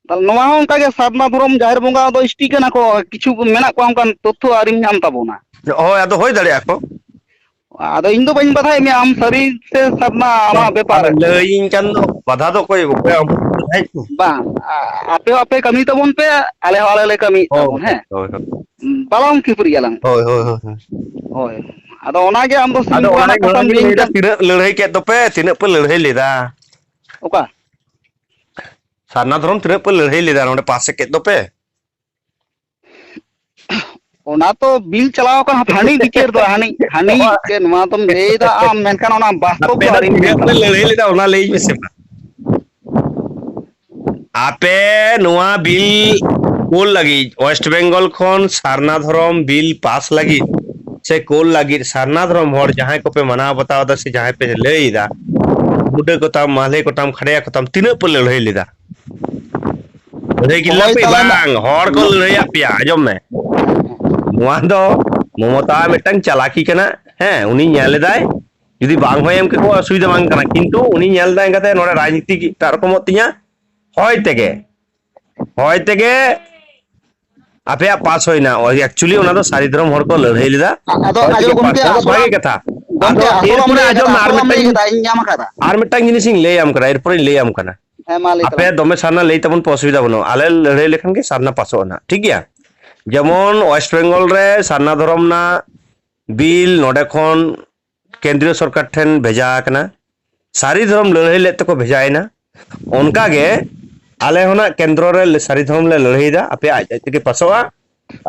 ᱛᱟᱦᱞᱮ ᱱᱚᱣᱟ ᱦᱚᱸ ᱚᱱᱠᱟ ᱜᱮ, ᱥᱟᱨᱱᱟ ᱫᱷᱚᱨᱚᱢ ᱡᱟᱦᱮᱨ ᱵᱚᱸᱜᱟ ᱫᱚ ᱮᱥ ᱴᱤ ᱠᱟᱱᱟ ᱠᱚ, ᱠᱤᱪᱷᱩ ᱢᱮᱱᱟᱜ ᱠᱚᱣᱟ ᱚᱱᱠᱟᱱ ᱛᱚᱛᱛᱷᱚ ᱟᱹᱣᱨᱤᱢ ᱧᱟᱢ ᱛᱟᱵᱚᱱᱟ᱾ ᱦᱳᱭ, ᱟᱫᱚ ᱦᱩᱭ ᱫᱟᱲᱮᱭᱟᱜᱼᱟ ᱠᱚ᱾ ᱟᱫᱚ ᱤᱧ ᱫᱚ ᱵᱟᱹᱧ ᱵᱟᱫᱷᱟᱭᱮᱫ ᱢᱮᱭᱟ, ᱟᱢ ᱥᱟᱹᱨᱤ ᱥᱮ ᱥᱟᱨᱱᱟ ᱟᱢᱟᱜ ᱵᱟᱝ, ᱵᱮᱯᱟᱨ᱾ ᱟᱫᱚ ᱞᱟᱹᱭᱟᱹᱧ ᱠᱟᱱ ᱫᱚ ᱵᱟᱫᱷᱟ ᱫᱚ ᱚᱠᱚᱭ, ᱚᱠᱚᱭ ᱟᱢ ᱵᱟᱫᱷᱟᱭᱮᱫ ᱠᱚ? ᱵᱟᱝ, ᱟ-, ᱟᱯᱮ ᱦᱚᱸ ᱟᱯᱮ ᱠᱟᱹᱢᱤ ᱛᱟᱵᱚᱱ ᱯᱮ, ᱟᱞᱮ ᱦᱚᱸ ᱟᱞᱮ ᱞᱮ ᱠᱟᱹᱢᱤᱭᱮᱫ ᱦᱳᱭ, ᱛᱟᱵᱚᱱ, ᱦᱮᱸ᱾ ᱦᱳᱭ, ᱦᱳᱭ᱾ ᱵᱟᱞᱟᱝ ᱠᱷᱟᱹᱯᱟᱹᱨᱤᱜ ᱟᱞᱟᱝ᱾ ᱦᱳᱭ, ᱦᱳᱭ, ᱦᱳᱭ, ᱦᱳᱭ᱾ ᱦᱳᱭ᱾ ᱟᱫᱚ ᱚᱱᱟᱜᱮ ᱟᱢ ᱫᱚ ᱥᱤᱢ ᱟᱫᱚ ᱵᱚᱸᱜᱟ ᱚᱱᱟᱜᱮ ᱨᱮᱱᱟᱜ ᱠᱟᱛᱷᱟᱢ ᱱᱚᱰᱮ ᱜᱤᱧ ᱞᱟᱹᱭ ᱞᱟᱹᱭᱫᱟ, ᱠᱟᱱ᱾ ᱛᱤᱱᱟᱹᱜ ᱞᱟᱹᱲᱦᱟᱹᱭ ᱠᱮᱫ ᱫᱚᱯᱮ, ᱛᱤᱱᱟᱹᱜ ᱯᱮ ᱞᱟᱹᱲᱦᱟᱹᱭ ᱞᱮᱫᱟ? ᱚᱠᱟ? ᱥᱟᱨᱱᱟ ᱫᱷᱚᱨᱚᱢ ᱛᱤᱱᱟᱹᱜ ᱯᱮ ᱞᱟᱹᱲᱦᱟᱹᱭ ᱞᱮᱫᱟ ᱱᱚᱰᱮ ᱯᱟᱥ ᱠᱮᱫ ᱫᱚᱯᱮ? ᱚᱱᱟ ᱛᱚ ᱵᱤᱞ ᱪᱟᱞᱟᱣ ᱟᱠᱟᱱ ᱦᱟᱹᱱᱤ ᱵᱤᱪᱟᱹᱨ ᱫᱚ, ᱦᱟᱹᱱᱤ, ᱦᱟᱹᱱᱤ ᱜᱮ ᱱᱚᱣᱟ ᱫᱚᱢ ᱞᱟᱹᱭ ᱮᱫᱟ ᱟᱢ, ᱢᱮᱱᱠᱷᱟᱱ ᱚᱱᱟ ᱵᱟᱥᱛᱚᱵ ᱟᱯᱮ ᱫᱚ ᱫᱚ ᱟᱹᱣᱨᱤᱢ ᱧᱮᱞ ᱛᱤᱱᱟᱹᱜ ᱯᱮ ᱛᱟᱞᱟᱝᱟ᱾ ᱞᱟᱹᱲᱦᱟᱹᱭ ᱞᱮᱫᱟ ᱚᱱᱟ ᱞᱟᱹᱭ ᱢᱮᱥᱮ ᱢᱟ᱾ ᱟᱯᱮ ᱱᱚᱣᱟ ᱵᱤᱞ ᱠᱳᱞ ᱞᱟᱹᱜᱤᱫ, ᱳᱭᱮᱥᱴ ᱵᱮᱝᱜᱚᱞ ᱠᱷᱚᱱ ᱥᱟᱨᱱᱟ ᱫᱷᱚᱨᱚᱢ ᱵᱤᱞ ᱯᱟᱥ ᱞᱟᱹᱜᱤᱫ ᱥᱮ ᱠᱳᱞ ᱞᱟᱹᱜᱤᱫ, ᱥᱟᱨᱱᱟ ᱫᱷᱚᱨᱚᱢ ᱦᱚᱲ ᱡᱟᱦᱟᱸᱭ ᱠᱚᱯᱮ ᱢᱟᱱᱟᱣ ᱵᱟᱛᱟᱣ ᱮᱫᱟ ᱥᱮ ᱡᱟᱦᱟᱸᱭ ᱯᱮ ᱞᱟᱹᱭ ᱮᱫᱟ, ᱢᱩᱰᱟᱹ ᱠᱚᱛᱟᱢ, ᱢᱟᱞᱦᱮ ᱠᱚᱛᱟᱢ, ᱠᱷᱟᱰᱭᱟ ᱠᱚᱛᱟᱢ, ᱛᱤᱱᱟᱹᱜ ᱯᱮ ᱞᱟᱹᱲᱦᱟᱹᱭ ᱞᱮᱫᱟ? ᱞᱟᱹᱲᱦᱟᱹᱭ ᱠᱤᱱ ᱦᱳᱭ, ᱞᱟᱹᱯᱤ ᱛᱟᱦᱚᱞᱮ ᱢᱟ᱾ ᱵᱟᱝ, ᱦᱚᱲ ᱠᱚ ᱞᱟᱹᱲᱦᱟᱹᱭᱟᱫ ᱯᱮᱭᱟ, ᱟᱸᱡᱚᱢ ᱢᱮ᱾ ᱱᱚᱣᱟ ᱫᱚ ᱢᱚᱢᱚᱛᱟ ᱢᱤᱫᱴᱟᱝ ᱪᱟᱞᱟᱠᱤ ᱠᱟᱱᱟ, ᱦᱮᱸ, ᱩᱱᱤ ᱧᱮᱞ ᱮᱫᱟᱭ, ᱡᱩᱫᱤ ᱵᱟᱝ ᱦᱚᱭ ᱮᱢ ᱠᱮᱠᱚᱣᱟ ᱚᱥᱩᱵᱤᱫᱷᱟ ᱵᱟᱝ ᱠᱟᱱᱟ, ᱠᱤᱱᱛᱩ ᱩᱱᱤ ᱧᱮᱞ ᱮᱫᱟᱭ ᱮᱱᱠᱷᱟᱱ ᱱᱚᱰᱮ ᱨᱟᱡᱽᱱᱤᱛᱤ ᱮᱴᱟᱜ ᱨᱚᱠᱚᱢᱚᱜ ᱛᱤᱧᱟ, ᱦᱚᱭ ᱛᱮᱜᱮ, ᱦᱚᱭ ᱛᱮᱜᱮ ᱟᱯᱮᱭᱟᱜ ᱯᱟᱥ ᱦᱩᱭᱱᱟ᱾ ᱳᱭ actually ᱚᱱᱟ ᱫᱚ ᱥᱟᱹᱨᱤ ᱫᱷᱚᱨᱚᱢ ᱦᱚᱲ ᱠᱚ ᱞᱟᱹᱲᱦᱟᱹᱭ ᱞᱮᱫᱟ᱾ ᱟᱫᱚ ᱦᱚᱭ ᱟᱸᱡᱚᱢ ᱛᱮᱜᱮ ᱜᱚᱢᱠᱮ, ᱯᱟᱥ ᱮᱱᱟ, ᱟᱥᱚᱞ ᱵᱷᱟᱜᱮ ᱟᱢ, ᱠᱟᱛᱷᱟ᱾ ᱜᱚᱢᱠᱮ, ᱟᱫᱚ ᱟᱥᱚᱞ ᱟᱢ ᱮᱨᱯᱚᱨᱮ ᱞᱟᱹᱭ ᱟᱸᱡᱚᱢ ᱠᱟᱫᱟ, ᱢᱮ, ᱟᱨ ᱟᱥᱚᱞ ᱟᱢ ᱞᱟᱹᱭ ᱢᱤᱫᱴᱟᱝ, ᱠᱟᱫᱟ, ᱤᱧ ᱧᱟᱢ ᱠᱟᱫᱟ᱾ ᱟᱨ ᱢᱤᱫᱴᱟᱝ ᱡᱤᱱᱤᱥ ᱤᱧ ᱞᱟᱹᱭᱟᱢ ᱠᱟᱱᱟ, ᱮᱨᱯᱚᱨᱮᱧ ᱞᱟᱹᱭᱟᱢ ᱠᱟᱱᱟ᱾ ᱦᱮᱸ, ᱢᱟ ᱞᱟᱹᱭ ᱟᱯᱮ ᱛᱟᱞᱟᱝ ᱢᱮ᱾ ᱫᱚᱢᱮ ᱥᱟᱨᱱᱟ ᱞᱟᱹᱭ ᱛᱟᱵᱚᱱ ᱯᱮ, ᱚᱥᱩᱵᱤᱫᱷᱟ ᱵᱟᱹᱱᱩᱜᱼᱟ, ᱟᱞᱮ ᱞᱟᱹᱲᱦᱟᱹᱭ ᱞᱮᱠᱷᱟᱱ ᱜᱮ ᱥᱟᱨᱱᱟ ᱯᱟᱥᱚᱜᱼᱟ ᱱᱟᱜ, ᱴᱷᱤᱠ ᱜᱮᱭᱟ? ᱡᱮᱢᱚᱱ ᱳᱭᱮᱥᱴ ᱵᱮᱝᱜᱚᱞ ᱨᱮ ᱥᱟᱨᱱᱟ ᱫᱷᱚᱨᱚᱢ ᱨᱮᱱᱟᱜ ᱵᱤᱞ ᱱᱚᱰᱮ ᱠᱷᱚᱱ ᱠᱮᱱᱫᱨᱤᱭᱚ ᱥᱚᱨᱠᱟᱨ ᱴᱷᱮᱱ ᱵᱷᱮᱡᱟ ᱟᱠᱟᱱᱟ, ᱥᱟᱹᱨᱤ ᱫᱷᱚᱨᱚᱢ ᱞᱟᱹᱲᱦᱟᱹᱭ ᱞᱮᱫ ᱛᱮᱠᱚ ᱵᱷᱮᱡᱟᱭᱮᱱᱟ᱾ ᱚᱱᱠᱟᱜᱮ ᱟᱞᱮ ᱦᱚᱸ ᱱᱟᱜ ᱠᱮᱱᱫᱨᱚ ᱨᱮ ᱥᱟᱹᱨᱤ ᱫᱷᱚᱨᱚᱢ ᱞᱮ ᱞᱟᱹᱲᱦᱟᱹᱭ ᱫᱟ, ᱟᱯᱮ ᱟᱡ ᱟᱡ ᱛᱮᱜᱮ ᱯᱟᱥᱚᱜᱼᱟ᱾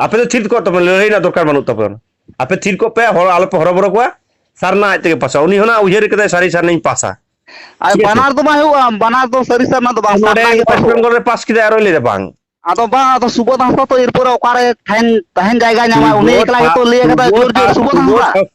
ᱟᱯᱮ ᱫᱚ ᱛᱷᱤᱨ ᱠᱚᱜ ᱛᱟᱵᱚᱱ, ᱞᱟᱹᱲᱦᱟᱹᱭ ᱨᱮᱱᱟᱜ ᱫᱚᱨᱠᱟᱨ ᱵᱟᱹᱱᱩᱜ ᱛᱟᱵᱚᱱᱟ᱾ ᱟᱯᱮ ᱛᱷᱤᱨ ᱠᱚᱜ ᱯᱮ, ᱦᱚᱲ ᱟᱞᱚᱯᱮ ᱦᱚᱨᱚᱵᱚᱨᱚ ᱠᱚᱣᱟ, ᱥᱟᱨᱱᱟ ᱟᱡ ᱛᱮᱜᱮ ᱯᱟᱥᱚᱜᱼᱟ᱾ ᱩᱱᱤ ᱦᱚᱸ ᱱᱟᱜ ᱩᱭᱦᱟᱹᱨ ᱠᱟᱫᱟᱭ ᱥᱟᱹᱨᱤ ᱥᱟᱨᱱᱟᱧ ᱯᱟᱥᱟ᱾ ᱟᱨ ᱴᱷᱤᱠ ᱟᱪᱷᱮ? ᱵᱟᱱᱟᱨ ᱫᱚ ᱵᱟᱝ ᱦᱩᱭᱩᱜᱼᱟ, ᱵᱟᱱᱟᱨ ᱫᱚ ᱥᱟᱹᱨᱤ ᱥᱟᱨᱱᱟ ᱫᱚ ᱵᱟᱝ, ᱱᱚᱰᱮ ᱥᱟᱨᱱᱟ ᱜᱮ ᱯᱟᱥᱚᱜᱼᱟ᱾ ᱵᱮᱝᱜᱚᱞ ᱨᱮ ᱯᱟᱥ ᱠᱮᱫᱟᱭ, ᱟᱨᱚᱭ ᱞᱟᱹᱭ ᱫᱟ ᱵᱟᱝ᱾ ᱟᱫᱚ ᱵᱟᱝ, ᱟᱫᱚ ᱥᱩᱵᱳᱫ ᱦᱟᱸᱥᱫᱟ ᱛᱚ ᱮᱨᱯᱚᱨᱮ ᱚᱠᱟᱨᱮ ᱛᱟᱦᱮᱱ, ᱛᱟᱦᱮᱱ ᱡᱟᱭᱜᱟ ᱧᱟᱢᱟᱭ, ᱩᱱᱤ ᱥᱩᱵᱳᱫ ᱮᱠᱞᱟ ᱦᱟ-, ᱜᱮᱛᱚ ᱞᱟᱹᱭ ᱟᱠᱟᱫᱟ ᱥᱩᱵᱳᱫ ᱡᱳᱨ ᱡᱳᱨ, ᱦᱟ-, ᱥᱩᱵᱳᱫ ᱥᱩᱵᱳᱫ ᱦᱟᱸᱥᱫᱟ᱾ ᱦᱟ-,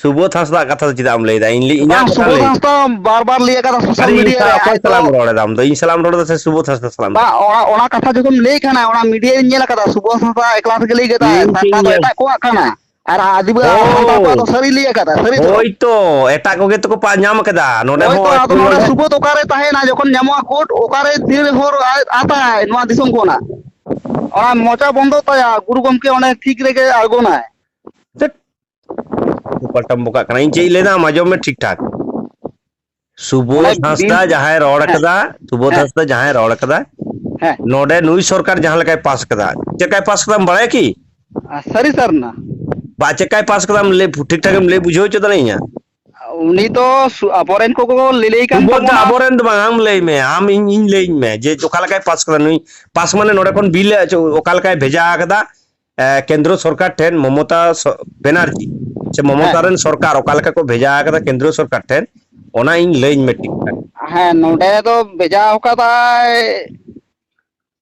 ᱥᱩᱵᱳᱫ ᱦᱟᱸᱥᱫᱟ ᱠᱟᱛᱷᱟ ᱫᱚ ᱪᱮᱫᱟᱜ ᱮᱢ ᱞᱟᱹᱭ ᱫᱟ? ᱤᱧ ᱞᱟᱹᱭ, ᱤᱧᱟᱹᱜ ᱵᱟᱝ, ᱠᱟᱛᱷᱟ ᱥᱩᱵᱳᱫ ᱞᱟᱹᱭ᱾ ᱦᱟᱸᱥᱫᱟ ᱵᱟᱨ ᱵᱟᱨ ᱞᱟᱹᱭ ᱟᱠᱟᱫᱟ ᱥᱳᱥᱟᱞ ᱟᱨᱮ, ᱤᱧ ᱢᱤᱰᱤᱭᱟ ᱨᱮ, ᱥᱟᱞᱟᱜ ᱚᱠᱚᱭ ᱟᱫᱚ ᱥᱟᱞᱟᱜ ᱮᱢ ᱨᱚᱲ ᱮᱫᱟ ᱟᱢ ᱫᱚ? ᱤᱧ ᱥᱟᱞᱟᱜ ᱮᱢ ᱨᱚᱲ ᱮᱫᱟ ᱥᱮ ᱥᱩᱵᱳᱫ ᱦᱟᱸᱥᱫᱟ ᱥᱟᱞᱟᱜ ᱮᱢ ᱨᱚᱲ ᱵᱟᱝ, ᱮᱫᱟ? ᱚᱱᱟ, ᱚᱱᱟ ᱠᱟᱛᱷᱟ ᱡᱚᱠᱷᱚᱱ ᱞᱟᱹᱭ ᱠᱟᱱᱟ, ᱚᱱᱟ ᱢᱤᱰᱤᱭᱟ ᱨᱤᱧ ᱧᱮᱞ ᱟᱠᱟᱫᱟ, ᱥᱩᱵᱳᱫ ᱦᱟᱸᱥᱫᱟ ᱮᱠᱞᱟ ᱛᱮᱜᱮ ᱞᱟᱹᱭ ᱠᱮᱫᱟᱭ, ᱤᱧ ᱪᱮᱫ ᱥᱟᱨᱱᱟ ᱤᱧ ᱫᱚ ᱞᱟᱹᱭᱟ? ᱮᱴᱟᱜ ᱠᱚᱣᱟᱜ ᱠᱟᱱᱟ᱾ ᱟᱨ ᱟᱹᱫᱤᱵᱟᱹᱥᱤ ᱥᱟᱱᱛᱟᱲ ᱠᱚᱣᱟᱜ ᱫᱚ ᱚ, ᱥᱟᱹᱨᱤ ᱞᱟᱹᱭ ᱟᱠᱟᱫᱟ, ᱥᱟᱹᱨᱤ ᱫᱚ᱾ ᱦᱳᱭ ᱛᱚ, ᱮᱴᱟᱜ ᱠᱚᱜᱮ ᱛᱚᱠᱚ ᱯᱟ-, ᱧᱟᱢ ᱟᱠᱟᱫᱟ᱾ ᱱᱚᱰᱮ ᱦᱳᱭ ᱦᱚᱸ ᱛᱚ, ᱟᱫᱚ ᱱᱚᱰᱮ ᱥᱩᱵᱳᱫ ᱚᱠᱟᱨᱮ ᱛᱟᱦᱮᱱᱟ ᱡᱚᱠᱷᱚᱱ ᱧᱟᱢᱚᱜᱼᱟ ᱠᱳᱰ? ᱚᱠᱟᱨᱮ ᱛᱤᱨᱮ ᱦᱚᱨ ᱟ-, ᱟᱛᱟᱭ ᱱᱚᱣᱟ ᱫᱤᱥᱚᱢ ᱠᱷᱚᱱᱟᱜ? ᱚᱱᱟ ᱢᱚᱪᱟ ᱵᱚᱱᱫᱚ ᱛᱟᱭᱟ, ᱜᱩᱨᱩ ᱜᱚᱢᱠᱮ ᱚᱸᱰᱮ ᱴᱷᱤᱠ ᱨᱮᱜᱮ ᱟᱬᱜᱚᱱᱟᱭ᱾ ᱪᱮᱫ? ᱩᱯᱟᱞᱴᱟᱢ ᱵᱚᱠᱟᱜ ᱠᱟᱱᱟ᱾ ᱤᱧ ᱪᱮᱫ ᱤᱧ ᱞᱟᱹᱭᱫᱟ, ᱟᱢ ᱟᱸᱡᱚᱢ ᱢᱮ ᱴᱷᱤᱠ ᱴᱷᱟᱠ᱾ ᱥᱩᱵᱳᱫᱷ ᱚᱱᱮ ᱦᱟᱸᱥᱫᱟ ᱵᱤᱱ ᱡᱟᱦᱟᱸᱭ ᱨᱚᱲ ᱦᱮᱸ, ᱠᱟᱫᱟ, ᱥᱩᱵᱳᱫᱷ ᱦᱮᱸ, ᱦᱟᱸᱥᱫᱟ ᱡᱟᱦᱟᱸᱭ ᱨᱚᱲ ᱠᱟᱫᱟ, ᱦᱮᱸ᱾ ᱱᱚᱰᱮ ᱱᱩᱭ ᱥᱚᱨᱠᱟᱨ ᱡᱟᱦᱟᱸ ᱞᱮᱠᱟᱭ ᱯᱟᱥ ᱠᱟᱫᱟ, ᱪᱮᱫ ᱞᱮᱠᱟᱭ ᱯᱟᱥ ᱠᱟᱫᱟᱢ ᱵᱟᱲᱟᱭᱟ ᱠᱤ? ᱟᱨ ᱥᱟᱹᱨᱤ ᱥᱟᱨᱱᱟ᱾ ᱵᱟ, ᱪᱮᱫ ᱞᱮᱠᱟᱭ ᱯᱟᱥ ᱠᱟᱫᱟᱢ ᱞᱟᱹᱭ, ᱴᱷᱤᱠ ᱴᱷᱟᱠ ᱮᱢ ᱞᱟᱹᱭ ᱵᱩᱡᱷᱟᱹᱣ ᱦᱚᱪᱚ ᱫᱟᱲᱮᱭᱟᱹᱧᱟ? ᱩᱱᱤ ᱫᱚ ᱥᱩ-, ᱟᱵᱚᱨᱮᱱ ᱠᱚᱠᱚ ᱞᱟᱹᱞᱟᱹᱭ ᱠᱟᱱ ᱥᱩᱵᱳᱫᱷ ᱫᱚ ᱛᱟᱵᱚᱱᱟ᱾ ᱟᱵᱚᱨᱮᱱ ᱫᱚ ᱵᱟᱝ, ᱟᱢ ᱞᱟᱹᱭ ᱢᱮ, ᱟᱢ ᱤᱧ, ᱤᱧ ᱞᱟᱹᱭᱟᱹᱧ ᱢᱮ ᱡᱮ ᱚᱠᱟ ᱞᱮᱠᱟᱭ ᱯᱟᱥ ᱠᱟᱫᱟ ᱱᱩᱭ, ᱯᱟᱥ ᱢᱟᱱᱮ ᱱᱚᱰᱮ ᱠᱷᱚᱱ ᱵᱤᱞ ᱮ ᱚᱪᱚ-, ᱚᱠᱟ ᱞᱮᱠᱟᱭ ᱵᱷᱮᱡᱟ ᱟᱠᱟᱫᱟ, ᱮ, ᱠᱮᱱᱫᱨᱚ ᱥᱚᱨᱠᱟᱨ ᱴᱷᱮᱱ ᱢᱚᱢᱚᱛᱟ ᱥᱚ-, ᱵᱮᱱᱟᱨᱡᱤ ᱥᱮ ᱦᱮᱸ᱾ ᱢᱚᱢᱚᱛᱟ ᱨᱮᱱ ᱥᱚᱨᱠᱟᱨ ᱚᱠᱟ ᱞᱮᱠᱟ ᱠᱚ ᱵᱷᱮᱡᱟ ᱟᱠᱟᱫᱟ ᱠᱮᱱᱫᱨᱚ ᱥᱚᱨᱠᱟᱨ ᱴᱷᱮᱱ, ᱚᱱᱟ ᱤᱧ ᱞᱟᱹᱭᱟᱹᱧ ᱢᱮ ᱴᱷᱤᱠ ᱴᱷᱟᱠ᱾ ᱦᱮᱸ, ᱱᱚᱰᱮ ᱫᱚ ᱵᱷᱮᱡᱟ ᱟᱠᱟᱫᱟᱭ,